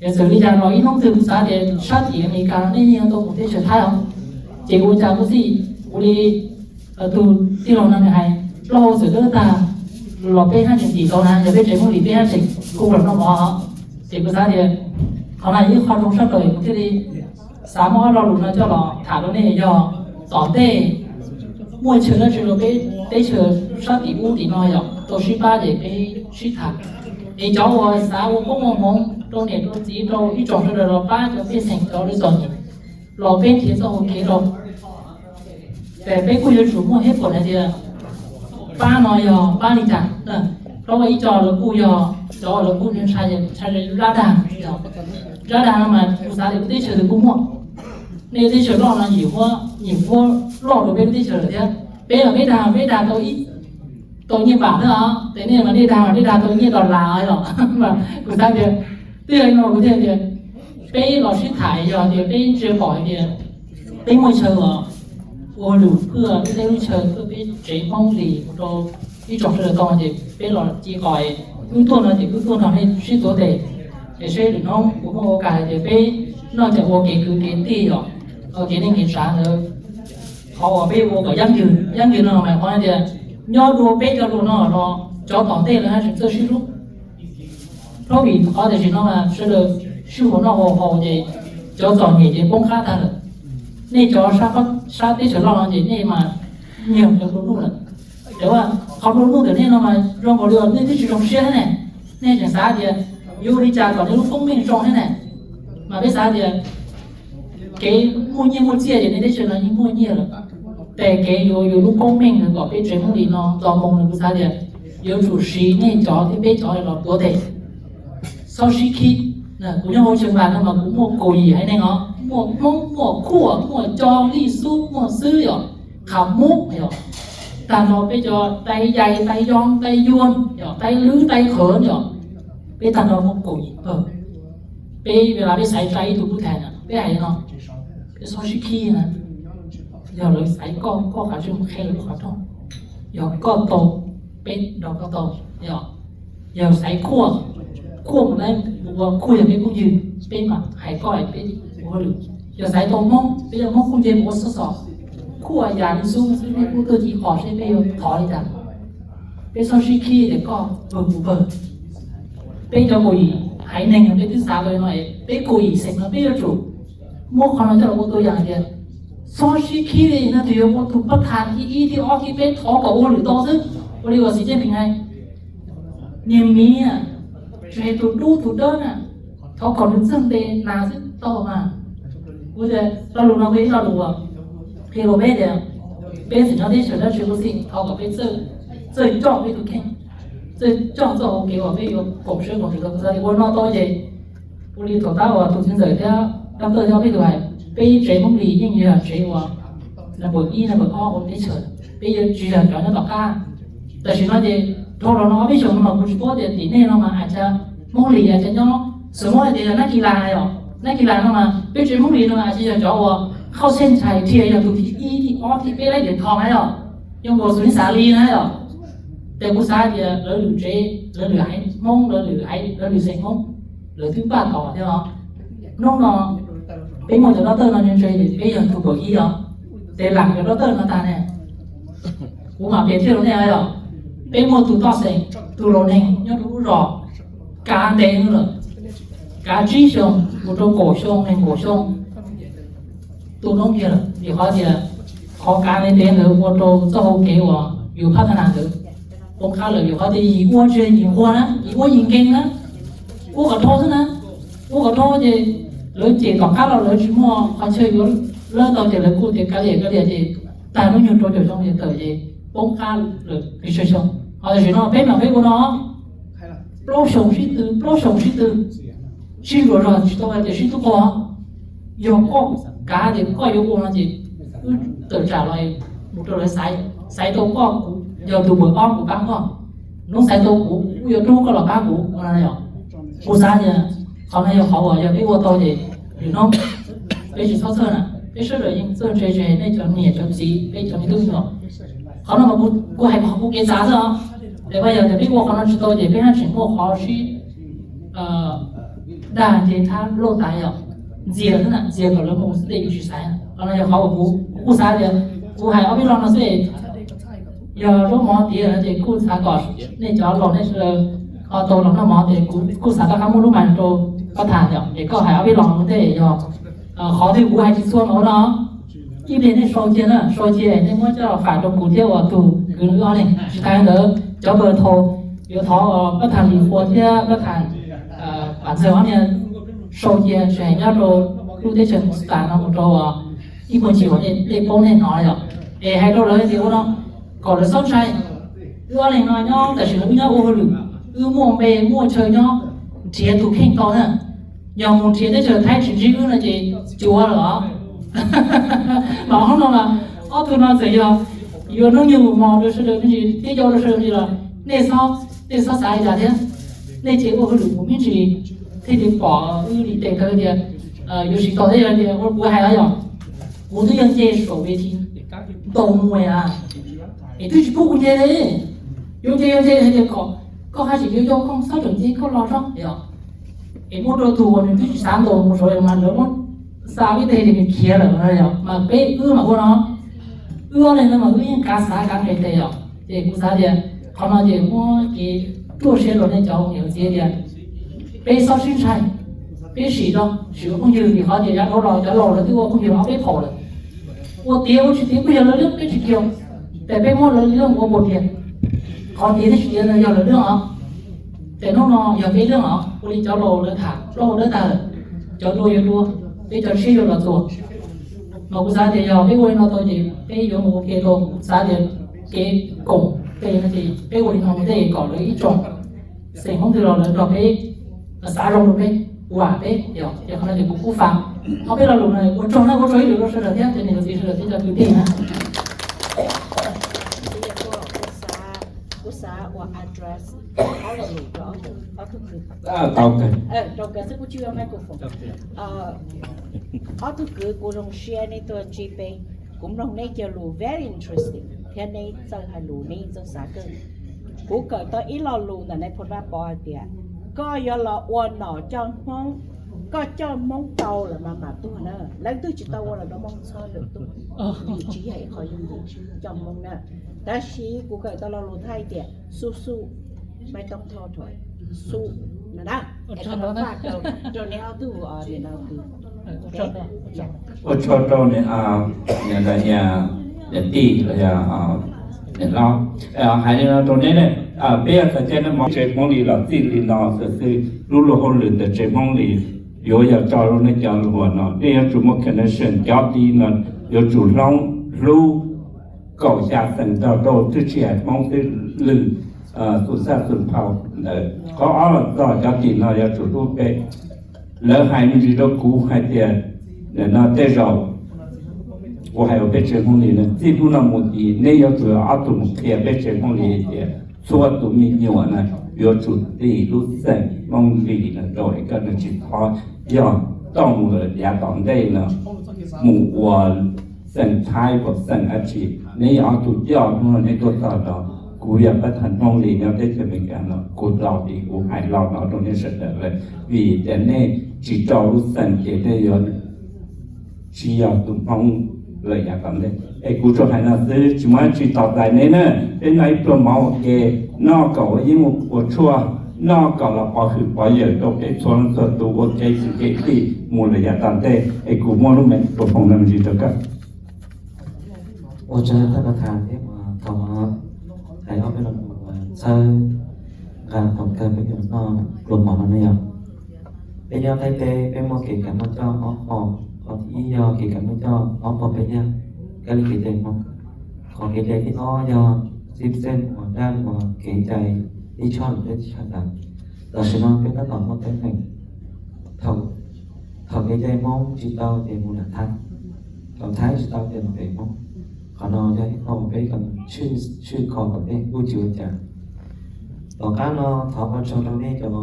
Yog txawm li cas los ib hnub twg kuv xav tias sab tim Amelikas no nej yeej tau mus teb chaws Thaib os, ces ua cas kuv txij kuv li tus tij laug no nws hais plaub hau txawm dawb tag los peb haj tseem tim tau na, yog peb tsev Hmoob Lis peb haj tseem kuj los noj mov. Ces kuv xav tias qhov no ib qho zoo sab plaws kuv thiaj li xav muab ob lo lus no coj los tham rau nej yog tom ntej muaj chaw dab tsi rau peb teb chaws sab tim ub tim no yom tau sib pab ces peb sib tham. Es cov uas xav ua koob ua hmoov rau niam rau txiv rau ib tsoom sawv daws los pab cov pej xeem cov lwm txom nyem los peb nrhiav txoj hau kev rau. Ces peb kuj yuav tsum muaj hej pom hais tias pab no yog pab li cas. Rau ib co lawv kuj yog cov lawv kuj ntshai ntshai zab dag, zab dag no mas kuv xav tias lub teb chaws twg kuj muaj. Nej teb chaws loj no yim huab loj rau peb lub teb chaws lawm thiab. Peb los peb dag peb dag tau ib tau nyiaj npam thiab os, ces nej mas nej dag mas nej dag tau nyiaj dollar yom. Kuv xav tias twb yog li no kuv thiaj tias peb los sib tham yog tias peb ntsia pom hais tias peb muaj chaw los ua lus phwj lub teb lub chaw phwj peb tsev Hmoob Lis mus rau ib tsoom sawv daws tau ces peb los ci qos wb tuaj no ces wb tuaj nrog nej sib tuav tes. Ces seb lwm hnub kuv muaj ua kas hais tias peb noj cov ua kev kwv kev tij yom, ua kev neej kev tsav ntawd. Qhov uas peb ua kom yeeb yws, yeeb yws no mas qhov tias nyob dua peb cov hluas no los cov tom ntej lawv haj tseem txawj sib hlub. Plaub vim qhov tiam sis no mas sawv daws sib ua noj ua haus ces cov txom nyem ces poob qab tag lawm. Nej cov sab teb chaws loj no ces nej mas nyiag cov nplua nuj lawm. Ces qhov nplua nuj ntawm nej no mas zoo nkaus li nej twb tsis zoo siab thiab ne. Nej tseem xav tias yuav ua li cas kom nej lub koob meej zoo thiab ne. Mas peb xav tias kev muaj nyiaj muaj txiaj ces nej teb chaws no yeej muaj nyiaj lawm. Ces kev yuav yus lub koob meej kom peb tsev Hmoob Lis no txo moo no kuv xav tias yuav tsum siv nej cov thiab peb cov los tuav tes, txhob sib khib. Kuv nyob hauv Tsheej Npas no mas kuv muaj kaum yim haiv neeg os, muaj Hmoob, muaj Khuaj, muaj Co, Lij Xub, muaj Xwb yom, Qham Mub yom, tag nrho peb cov Taiv Yais, Taiv Yoo, Taiv Yuam yom, Taiv Lwb, Taiv Qhwv yom, peb tag nrho muaj kaum yim pawg. Peb ua li peb xaiv tau ib tug kub thais na peb hais li no, peb txhob sib khib na. Yog lawv xaiv koj, koj kav tsij mus qhia lawv lub qhov rooj. Yog koj tau, peb nrog koj tau. Yog xaiv Khuaj, Khuaj mus laib ua, Khuaj yog peb phooj ywg, peb mam hais koj peb ua hauj lwm. Yog xaiv tau Hmoob, peb yog Hmoob kuj nce mus ua xub xos. Khuaj yam li xub xwb, peb kuj tuaj ci qos seb peb yuav thov li cas. Peb txhob sib khib tias koj pawg kuv pawg. Peb cov kaum yim haiv neeg no peb twb xav li no, peb kaum yim xeem no peb yuav tsum muab qhov no coj los ua tua yam tias txhob sib khib li no, tus yuav ua tus pab tham thib ib thib ob thib peb thov kom ua hauj lwm tau xwb. Ua li uas Xi Jinping hais, niag miv tsis hais tus dub tus dawb na, thov kom nws txawj ntes nas xwb tau mas. Kuv tias lo lus no kuj ib lo lus qhia rau peb tias peb txawm nyob teb chaws dab tsi los xij thov kom peb txawj coj peb tus kheej, txawj coj txoj hau kev uas peb yuav koom siab koom ntsws rau kuv xav tias ua no tau ces ua li thaum tab uas tus txiv ntxawm thiab dab tawj thiab peb tus hais, peb tsev Hmoob Lis yeej yog tsev uas number ib number ob hauv teb chaws, peb yeej tsis yog cov nyob tom qab. Tam sim no ces dhau los no ob peb xyoos no mas kuv tsis paub tias tim nej no mas hais tias Hmoob Lis ces nyob, xws muab hais tias yog nab ki las yom, nab ki las no mas peb tsev Hmoob Lis no ces yog cov uas Khauj Xeej Nchais dhia yog tus thib ib thib ob thib peb laib diam tho na yom, yog nkaus xws li Xav Lis na yom. Ces kuv xav tias lawv lwm tsev, lawv lwm haiv Hmoob, lawv lwm haiv, lawv lwm xeem Hmoob, lawv twb npaj tos thiab os. Hnub no peb muaj cov dab tawj no ntse ntse ces peb yog tus pawm ib os. Ces lam cov dab tawj no tag ne, kuv mam piav thiab rau nej yom. Peb muaj tus toj xeem, tus laus neeg nyob rau lub zos, kav ntev lawm, kav tsib xyoo mus rau kaum xyoo nees nkaum xyoo, tu noob kiag lawm vim qhov tias qhov kav ntev ntev ntawd ua rau txoj hau kev uas yus phab thab nas ntawd poob qab lawm vim qhov tias yim ua tsis yog yim nquag na, yim ua yim nkees na, ua kom dhau xwb na, ua kom dhau ces lawv cem tom qab los lawv tsis muaj qhov chaw yuav lawb tau ces lawv kuj tias kav liam kav liam ces tag hnub nyoog rau caum xyoo ces tawm ces poob qab lawm pes tsawg xyoo. Ho tam sim no peb mam peb ua no plaub xyoo sib tw, plaub xyoo sib tw, sib ntsuas zog tsis tau hais tias sib tub quag. Yog koj kav tias koj yuav ua no ces wb tawm tsam los mus rau lawv xaiv, xaiv tau koj kuv yog tus npawb ob kuv pab koj, hnub xaiv tau kuv kuv yuav rub koj los pab kuv no yom. Kuv xav tias qhov no yog qhov uas yog peb ua tau ces lwm hnub peb tsis txhob txhawj na, peb sawv daws yeej txawj ntse ntse nej cov niam cov txiv peb cov me tub me nyuam. Qhov no mas kuv hais kuv kev xav xwb os. Ces yog tias peb ua qhov no tsis tau ces peb haj tseem muaj qhov sib dag nce thab lauj tas yom, ntxias xwb na, ntxias kom lawv mus xwb tej yus tsis xaiv. Qhov no yog qhov uas kuv kuj xav tias kuv hais ob peb lo no xwb, yog zaub mov tiav ces kuj xav kom nej cov laus nej sawv daws ho tau los noj mov ces kuv kuj xav rov qab muab lub mas rau koj tham yom, ces koj hais ob peb lo no tej yog qhov twg kuv hais tsis txhua mas ua no. Ib pliag nej sau cia na, sau cia nej muab coj fam rau kuv thiab uas tus kwv no wb ob leeg. Tsis tas li ntawd cov npawg thaum yuav thov pab tham Lis Qhua thiab pab tham Vam Ntxawg ob niag sau cia tsis hais nyob rau lub teb chaws Moscow no mus rau ib puag ncig uas nej paub nej hnov yom. Es hais rau lawv tias ua no kom lawv txhob ntshai. Wb ob leeg no nyob tam sim no wb nyob ua hauj lwm, wb muaj npe muaj chaw nyob, nrhiav tus kheej tau na. Yog mus nrhiav teb chaws Thaib tsis ntsib wb no ces cuav lawm os. Mas ob no mas, ob tug no txawm yog yuav hnub nyoog mus mos rau sawv daws me ntsis thiab yau rau sawv daws me ntsis los nej txhob, nej txhob xav li cas thiab. Nej ces ua hauj lwm mus me ntsis thiaj li pom wb li tes taw tias yuav siv tau thiab yog tias ua kuv hais los yog kuv twb yog nce saum ves thi ntau mus a, es twb tsis pub kuv nce li. Yuav nce yuav nce hais tias kom koj haj tseem yuav yau koj txhob tseem nce koj los tso yom. Es muab rau tus uas nws twb tsis xav ntaus mus saud mas lawv muab xa ib teg ces nws khiav lawm no yom. Mas peb wb mas ua no, wb ob leeg no mas wb yeej kav xav kav nqis tes yom. Ces kuv xav tias qhov no ces muab kev ruaj siab rau nej cov niam txiv tias peb txhob sib ntshai, peb sim rau sim ua phooj ywg vim qhov tias yav dhau los cov laus lawv twb ua phooj ywg ob peb phaum lawm. Ua tiav ua tsis tiav kuj yog lawv lub peb tsis kiag, ces peb muab lawv lub ua npaum tiag. Qhov tiav thiab tsis tiav no yog lawv lub os, ces hnub no yog peb lub os. Ua li cov laus lawv tham plaub hau dawb tag lawm, cov dua yuav dua, peb cov tshiab yuav los txuas. Mas kuv xav tias yog peb ua li no tau ces peb yuav mus ua ke tau. Kuv xav tias kev koom peb no ces peb ua li no mus tej kom lawv ib tsoom xeem Hmoob twg los lawv nrog peb xav zoo rau peb, vam peb yom. Ces qhov no ces kuv kuj fav ob peb lo lus no ua tsaug na, ua tsaug ib lwm rau sawv daws thiab cov niam cov txiv sawv daws thiab cov kwv tij na. Kuv xav ua address ob lo lus rau ob tug kwv, rau nkawd xwb kuv tsis ua microphone. Ob tug kwv, kuv zoo siab neb tuaj ntsib peb. Kuv mloog neb cov lus very interesting thiab neb txawj hais lus, neb txawj xav kawg. Kuv kawm tau ib lo lus ntawm nais phoo Vaj Pov hais tias koj yuav los ua nom coj Hmoob, koj coj Hmoob tau lawm mas mam tuag na. Leej twg tsis tau ua los rau Hmoob txhob tuag, vim tsis yog ib qho yooj yim coj Hmoob na. Tab sis kuv kawm tau lo lus Thaib tias xu xu, maiv toob thoj rhuam, xu no na. Rau neb ob tug, ua tsaug rau niam ntawd, niam tij los yog niam hlob. Hais li no rau neb ne, peb yog txawm caij noj mov tsev Hmoob li los txij li no xwb xwb, lub luag hauj lwm ntawm tsev Hmoob li yuav yog tso rau nej cov hluas no, nej yuav tsum muaj connection, cov tid no yuav tsum hloov hlub kaum xya xeem nrog rau twb tsis hais Hmoob xwb, lwm xum xaj xum phau ntawd. Qhov ob los txog cov tim no yuav tsum hlub peb. Lawv hais me ntsis rau kuv hais tias, no tej zaum kuv hais rau peb tsev Hmoob li no, txij hnub no mus tid neb yuav tsum ob tug mus qhia peb tsev Hmoob li tias txhua tus me nyuam na, yuav tsum tiv lub xeem Hmoob Lis no rau es koj nws tsis txhob yog toj mus lawm yav tom ntej no mus ua xeem Thaib ua xeem dab tsi. Neb yog ob tug coj hnub no neb tuaj txog no, kuv yog pab thawj Hmoob Lis nyob teb chaws Amelikas no, kuv tau tias kuv hais los no rau nej sawv daws lawm, vim tias nej tsis rau lub xeem ces nej yuav tsis yog tus Hmoob lawm yav tom ntej. Es kuv tsuas hais no xwb, tsis muaj dab tsi, tos txais neb na. Peb noj ib pluag mov ua ke, noj kom ua yeeb ua tshuaj, noj kom los pov hwm pov yawm rau peb txhua leej txhua tus ua ke txim kev tij mus lawm yav tom ntej. Es kuv muab lub me microphone no ntsis rau koj. Ua tsaug thaj pas thas thiab uas thaum no hais ob peb lo lus uas txhawb nqa thaum kawg peb yuav noj pluag mov no ne yom. Peb nyob Thaib teb peb muaj kev kam muaj coj ob qho. Qhov thib ib yog kev kam muaj coj ob pog peb yawg, kab li kev cai Hmoob. Qhov kev cai thib ob yog xib xeb uas dab uas kev cai ib tshoj lwm teb chaws ntawd. Tam sim no peb tab tom muaj teeb meem thaum, thaum kev cai Hmoob tsis tau ces mus nram Thaib, thaum Thaib tsis tau ces mus pem Hmoob. Qhov no yog ib qho uas peb tshwj kho kom nej kuj tsis ua cas. Tom qab no thov ua tsaug rau nej cov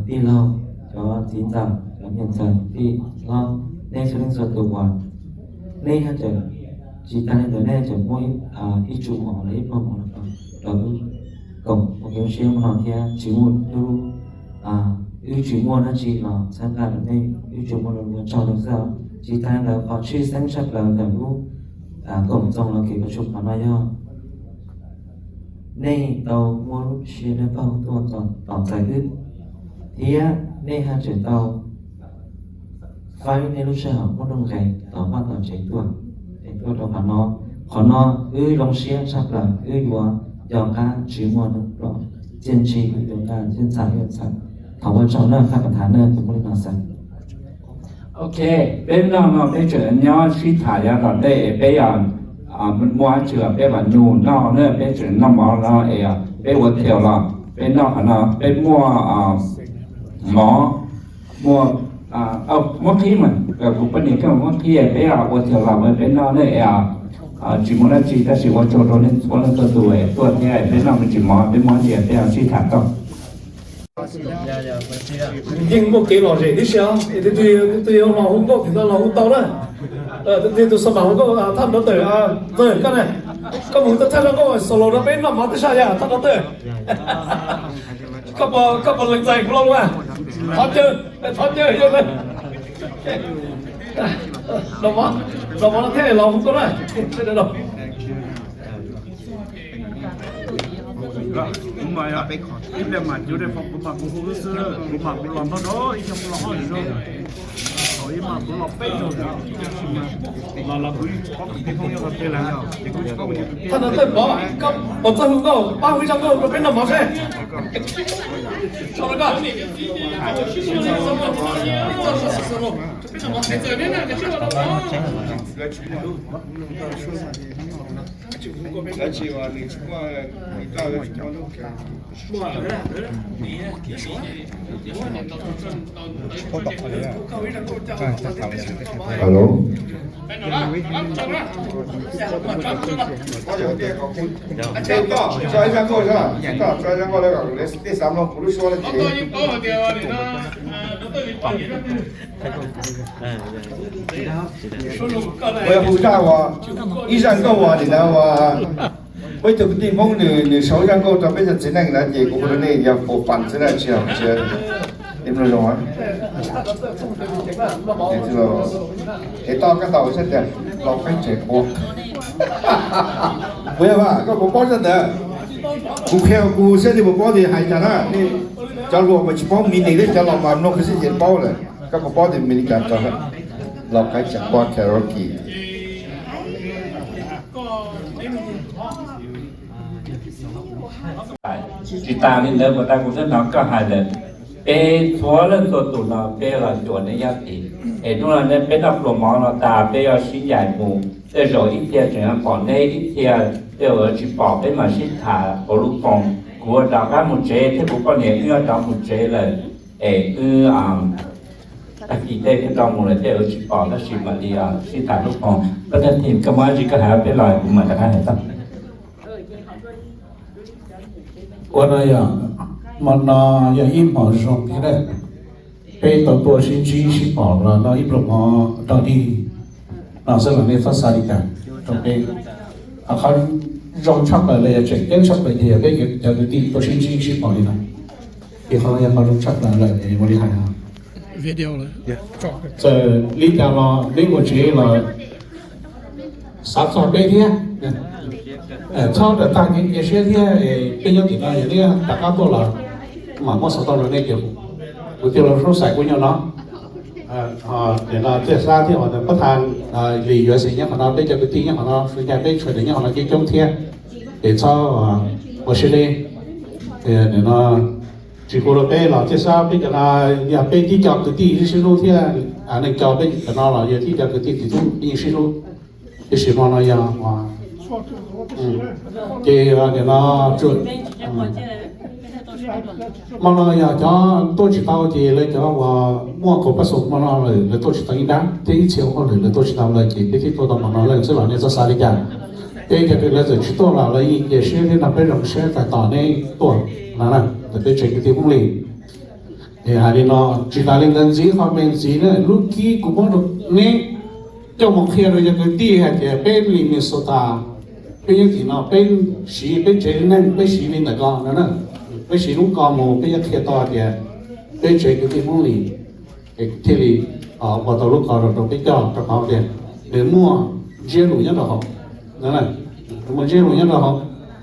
tij laug, cov txiv ntxawm, cov niam ntxawm, tij hlob, nej txhua leej txhua tus uas nej haj tseem, tsis tas li ntawd nej tseem muab ib tsum mov los ib pluag mov los rau wb koom ua ke lub siab hmo no thiab tsis muaj lub, wb tsis muaj dab tsi los txhawb nqa rau nej, wb tsuas muaj lus ua tsaug rau xwb. Tsis tas li ntawd qhov tshwj xeeb tshaj plaws ntawm lub koom txoos los kev kos tshuam qhov no yog nej tau muab lub siab dawb paug tuaj tos txais wb, thiab nej haj tseem tau faib nej lub sij hawm muaj nuj nqis tos vaj tos tsev tuaj, es tuaj rau qhov no. Qhov no wb zoo siab tshaj plaws, wb yuav nco qab tsis muaj hnub ploj, txiaj ntsig wb yuav nqa, txiaj ntxhais wb yuav ntxhais. Thov ua tsaug nawb, thaj pas thas nawb, tus muaj li no xwb. Ok, peb noj no peb tseem nyob sib tham yav tom ntej es peb muaj dab tsi los peb mam nyuj noj na, peb tseem noj mov no es peb ua thiaus los peb noj qhov no, peb muaj mov, muaj, muab qhib mas, kuv poj niam coj muab qhib, peb ua thiaus los peb noj ne. Tsis muaj dab tsi tab sis ua tsaug rau nej txhua leej txhua tus tuaj thiab, peb noj me ntsis mov, peb muaj dab tsi peb sib tham tau. Yeej muaj kev lom zem tib si, tus twg los hu nkauj tim no los hu tau na. Tus twg tus xov mam hu nkauj, thaj nrov tawm, Ntxawg koj ne, koj mus hu tau thaj nrov nkauj solo rau peb noj mov tib sab yam thaj nrov tawm. Koj puas lees txais kuv lo lus? Thov caw, thov caw yog na. Los mov, los mov no thiaj los hu nkauj na. Kuv mas ib pliag mas cuv dej fo kuv mas kuv hu xwb, kuv mas kuv los nrog rau ib co kuv los hauj lwm, thaum ib mas kuv los peb zaug, los los kuv tsis paub kuv tej phooj ywg los twg lawm, ces kuv tsis paub kuv cov kwv tij. Thaj no tej pov, pov txoj hu nkauj, pab hu ib zaj nkauj rau peb noj mov seb. Alo. Koj tso ib zaj nkauj, koj tso ib zaj nkauj, lawv kom tej xav mloog kuv lub suab no ces. Kuv yog hu zaj uas, ib zaj nkauj uas nim no uas peb ib tug kwv tij Hmoob nws, nws sau ib zaj nkauj rau peb cov txiv neej na, ces kuv hu rau nej yog puas fas xwb na, tsis yog, tsis yog zoo. Es toj kab tau sab tias lau qaib tseem qua. Kuv yog mas koj puas paub zaj ntawd? Kuv qhia kuv saib nej puas paub tias hais cas na. Cov hluas mas tsis paub meaning thiab, cov laus mas mloog xwb ces paub lawm. Koj puas paub tias meaning cas tso, lau qaib tseem qua karaoke? Tsis tas li ntawd, puas tas kuv twb hnov koj hais lawm, peb txhua leej txhua tus no peb los cuag neb nyob tid, es hnub no peb noj pluas mov no tas peb yuav sib ncaim mus, tej zaum ib txhia tseem yuav pom neb, ib txhia tej zaum yuav tsis pom, peb mam sib tham hauv lub foos. Kuv yuav rov qab mus tsev thiab kuv poj niam wb yuav rov mus tsev lawm, es wb tag kis tej thiaj tau mus lawm, tej zaum yuav tsis pom tab sis mam li sib tham lub foos. Pab thawj Thim, koj muaj dab tsi koj hais rau peb los kuv mam rov qab hais tau. Ua no yog, hmo no yog ib hmo zoo thiab na, peb tau tuaj sib ntsib sib pom los no ib pluag hmo rau dig no xwb los nej txhob xav li cas rau peb. Qhov zoo tshaj plaws los yog tseem ceeb tshaj plaws ces yog peb cov kwv tij tuaj sib ntsib sib pom li no, ces qhov no yog qhov zoo tshaj plaws lawm ua li hais no. Txawm li cas los peb ua tsev los xav txog peb thiab, txhob rawm tag kev cia siab thiab. Peb nyob tim no yog nej rov qab tuaj los mam muab xov tooj rau nej ces kuv thiaj los hlub xaiv kuv nyob no. Nim no txiaj xab thiab uas pab tha li yuav xis nyob qhov no, peb cov kwv tij nyob qhov no, xws li peb tshua nyob qhov no coob coob thiab, ces txhob ua siab deb. Nim no tsis hu rau peb los txiaj xab peb cov no yog peb tib co kwv tij sib hlub thiab, neeg co peb cov no los yog tib co kwv tij txiv tub peb yeej sib hlub. Tiam sis hmo no yog, ces nim no hmo no yog cov tuaj tsis tau ces lawv cov uas muaj kaum pab xus hmo no lawm lawv tuaj tsis tau ib nrab thiab ib txhia ua hauj lwm lawv tuaj tsis tau lawm ces peb thiaj tuaj tau hmo no lawm xwb los nej txhob xav li cas. Peb cov kwv lawv txawm tsis tuaj los lawv yeej cia siab thiab nrog peb zoo siab tais tos neb tuaj no na, ntawm peb tsev kwv tij Hmoob Lis. Es hais li no, tsis tas li ntawd ntxiv qhov me ntxiv na, lub kib kuv muab rau neb coj mus qhia rau cov kwv tij hais tias peb li Minnesota, peb nyob tim no peb siv peb tsev neeg peb siv li ntawm ko no na, peb siv lub ko mus peb yuav qhia tau tias peb tsev kwv tij Hmoob Lis thiaj li ua tau lub ko rau rau peb coj rau qhov tias nws muaj ntsiab lus nyob rau hauv, nws muaj ntsiab lus nyob rau hauv.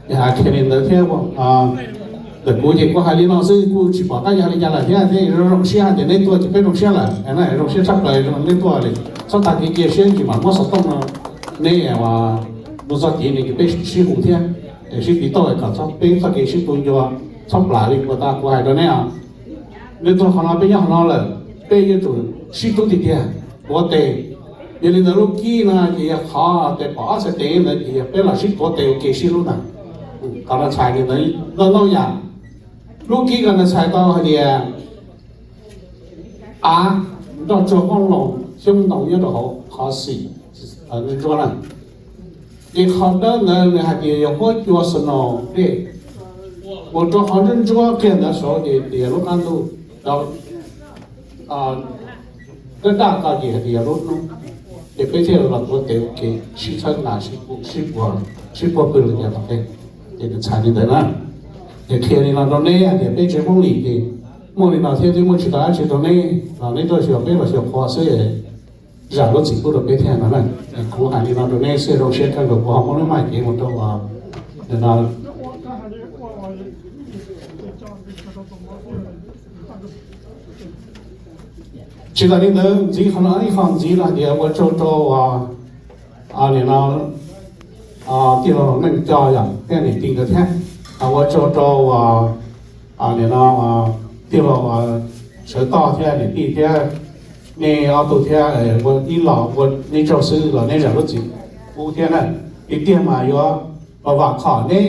Yog hais kiag li ntawd thiab, ntawm kuv ces kuv hais li no xwb kuj tsis pom qab yog li cas lawm thiab, thiab zoo zoo siab hais tias neb tuaj ces peb zoo siab lawm, zoo siab tshaj plaws neb tuaj li. Txhob tag kev cia siab, tsis mam muab xov tooj no neb mus txog tid nws ces peb sib hu thiab, sib tiv tauj kom txhob peb txoj kev sib tu ncua, txhob plam li uas tas kuv hais rau neb os. Neb tuaj qhov no peb nyob qhov no lawm, peb yuav tsum sib hlub tiag tiag, tuav tes. Yog li ntawd lub kib no ces yog qhov tes pom ob txhais tes ntawd ces yog peb los sib tuav tes ua ke sib hlub ntag. Qhov no txhais li ntawd ntau ntau yam. Lub kib ko ntawd txhais tau hais tias av, nroj tsuag qoob loo xyoob ntoo nyob rau hauv qhov xim ntsuab na. Ces qhov dawb ntawd nws hais tias yog huab cua snow dej, mus rau qhov ntsuab ntsuab kiag ntawd saud ces tias lub qab ntuj, dawb daj ko ces hais tias yog lub hnub. Ces peb thiaj los tuav tes ua ke sib txhawb nqa, sib puag pw los yav tom ntej. Ces nws txhais li ntawd na. Ces qhia li no rau neb hais tias peb tsev Hmoob Lis ces muaj li no thiab twb muaj tsis tau dab tsi rau neb los neb tuaj xyuas peb los xyuas qhua xwb, zam lub txim pub rau peb thiab no na. Kuv hais li no rau neb xwb, zoo siab kawg nkaus kuv ho muab lub maj kev mus rau no. Tsis tas li ntawd ntxiv qhov no ib qho ntxiv no hais tias ua tsaug rau nim no tij laug Neej Coj yog thiab niam tij nkawd thiab, ua tsaug rau nim no tij laug Sawv Toj thiab niam tij thiab nej ob tug thiab ua ib los ua neb tsaug xwb los neb zam lub txim pub thiab na. Tiag tiag mas yuav vam vam khom neb,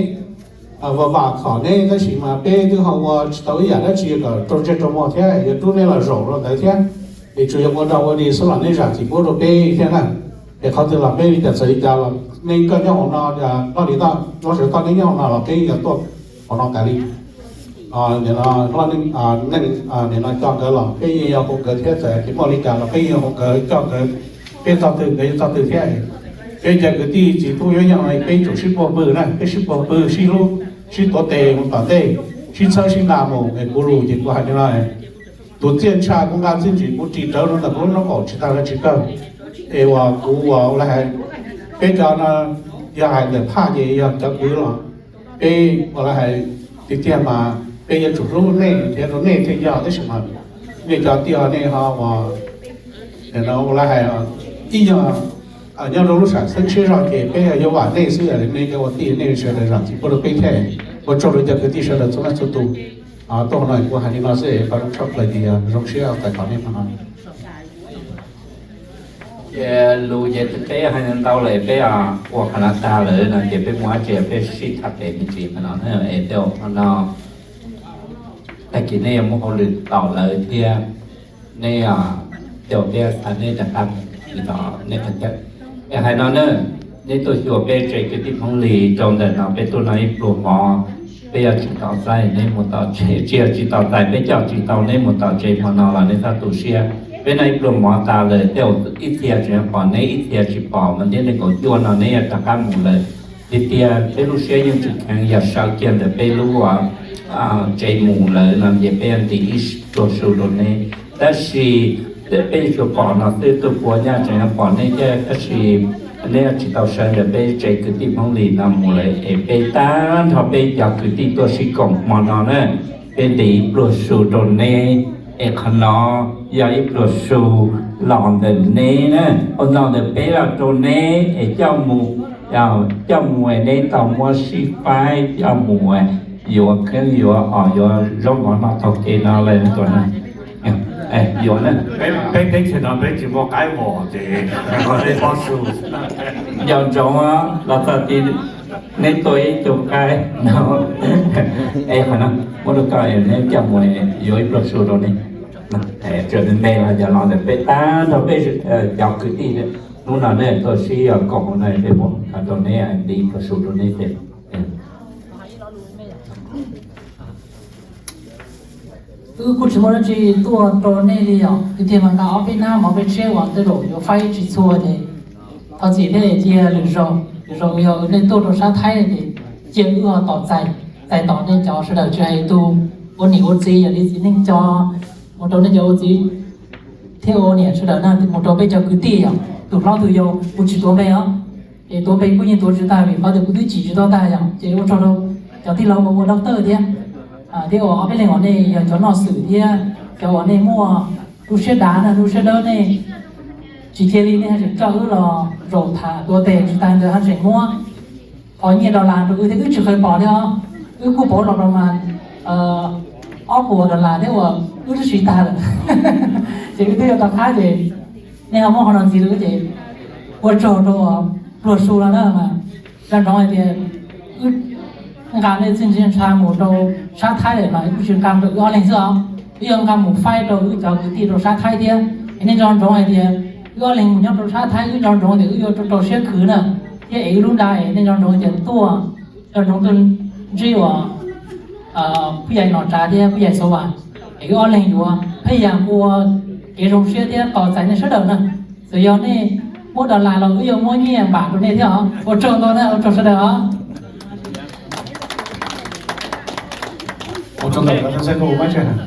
vam vam khom neb tab sis mas peb twb ho ua tsis tau ib yam dab tsi kom rau ntsej rau muag thiab yuav rub neb los zaum rau ntawd thiab. Es tsuas yog ua dog ua dig xwb los neb zam txim pub rau peb thiab na. Es qhov twg los peb li cas txawm li cas los nej koj nyob hauv no, Loj Lis Toj, Loj Sawv Toj neb nyob hauv no los peb yeej yuav tuaj hauv no tas li. Nim no Loj Neej, Neej, nim no Coj nkawd los peb yeej yuav hu nkawd thiab, txawm tsis muaj li cas los peb yeej yuav hu nkawd, Coj nkawd, peb txog twg nkawd yeej txog twg thiab. Peb cov kwv tij txiv tub nyob nyob no peb tsum sib puag pw na, peb sib puag pw sib hlub, sib tuav tes mus tom ntej, sib txhawb sib nqa mus. Es kuv lus ces kuv hais li no, tus txiaj ntsha kuv nqa txiaj ntsim kuv ris rawv rau ntawm kuv lub noob qaum tsis tag los tsis kawg. Es uas kuv uas ua li hais, peb cov no yog hais ntawm phaj ces yog cov kwv los peb ua li hais tiag tiag mas peb yuav tsum hlub nej thiab rau nej thiaj yog, tab sis mas nej cov tij laug nej ho uas ua li hais ib nyuag nyob rau lub sam xeeb siab zog ces peb yuav vam nej xwb, nej cov ua tij nej sawv daws zam txim pub rau peb thiab. Ua tsaug rau cov kwv tij sawv daws txhua leej txhua tus. Tuaj hauv no kuv hais li no xwb, pab tshaj plaws ces zoo siab tais kom nej hmo no. Ces lus ces peb hais ntau lawm, peb ua qhov no tag lawm no ces peb muaj dab tsi peb sib tham pem me ntsis qhov no es tej no tag kis nej yuav muaj hauj lwm tau lawm thiab nej, tej peb xav nej rov qab li no nej qhov chaw. Es hais no na, neb tuaj xyuas peb tsev kwv tij Hmoob Lis rau ntawm no peb tuaj no ib pluag hmo, Peb yog tsis tau txais neb mus tom tsev, tsis yog tsis tau txais, peb coj tsis tau neb mus tom tsev hmo no los neb txhob tu siab. Peb noj ib pluag mov tas lawm tej zaum ib txhia tseem pom neb, ib txhia tsis pom, mas neb nees nkaum cuaj no neb yuav rov qab mus lawm. Tiag tiag peb lub siab yeej tsis kheev, yog sawv kiag ntawm peb lub tsev mus lawm no ces peb yuav ntim ib pluag su rau neb. Tab sis peb yuav tsum pom no xwb, tus puav nyaj tseem yuav pom neb thiab, tab sis neb yuav tsis tau sawv ntawm peb tsev kwv tij Hmoob Lis no mus lawm, es peb tag nrho peb cov kwv tij tuaj sib koom hmo no na, peb ntim ib pluag su rau neb, es qhov no yog ib pluag su los ntawm neb na, ua los ntawm peb los rau neb es coj mus, coj mus es neb tau muab sib faib coj mus yuav kheeb yuav os, yuav zaub mov noj taug kev no lawm tuaj na. Yuav na. Peb teb chaws no peb tsis muaj qaib mos ces nco ntsoov los txog tid neb tua ib tug qaib no, es qhov no muab rau koj, neb coj mus yuav ib pluag su rau neb. Tseem me me los yog los ntawm peb tag nrho peb cov kwv tij hnub no nej tuaj sib koom no peb muab rau neb, ntim ib pluag su rau neb. Wb kuj tsis muaj dab tsi tuaj rau nej li os, kwv tij mas nqa ob peb hnab mov peb tshiab uas tej zaum yuav faib tsis txhua ces thov txim thiab, cia lwm zaus, lwm zaus yog nej tuaj rau sab Thaib ces cia wb ho tos txais, txais tos nej cov sawv daws tsis hais tus ua niam ua txiv, yog li txiv neej cov, mus rau nej cov ua txiv thiab ua niam sawv daws na, mus rau peb cov kwv tij yog tus hlob tus yau kuv tsis tuav npe os. Ces tuav npe kuj yeej tuav tsis tag vim qhov tias kuv twb cim tsis tau tag yog, ces ua tsaug rau cov tij laug uas ua doctor thiab, thiab uas ob peb leeg uas nej yog cov noj xwm thiab cov uas nej muaj lub siab dav na, lub siab dawb, nej tsis cia li nej haj tseem coj wb los zaum tham tuav tes, tsis tas ntawd haj tseem muab qhov nyiaj dollar rau wb thiab, wb tsis kheev pom li os. Wb kuj pauv los rau mas ob puas dollar thiab uas wb twb siv tag lawm, ces wb twb yuav tau qab ces nej ho muab qhov no ntxiv rau wb ces ua tsaug rau pluag su no na. Mas nco ntsoov hais tias wb nqa nej txiaj ntsig ntsha mus rau sab Thaib lawm mas wb tsis nqa rau wb ob leeg xwb os, wb yuav nqa mus faib rau wb cov kwv tij rau sab Thaib thiab. Es nej nco ntsoov hais tias wb ob leeg mus nyob rau sab Thaib, wb nco ntsoov tias wb yuav rau rau siab khwv na, thiab es wb lub nra es nej nco ntsoov tias tuaj, nco ntsoov tuaj ntsib uas Phub Yais Nom Tsav thiab Phub Yais Xov Vas, es wb ob leeg yuav pheej yam ua kev zoo siab thiab tos txais nej sawv daws na. Txawm yog nej muab dollar los wb yuav muab nyiaj npam rau nej thiab os. Ua tsaug ntau na, ua tsaug sawv daws os. Ua tsaug ntau, ua tsaug ntau, ua tsaug ntau.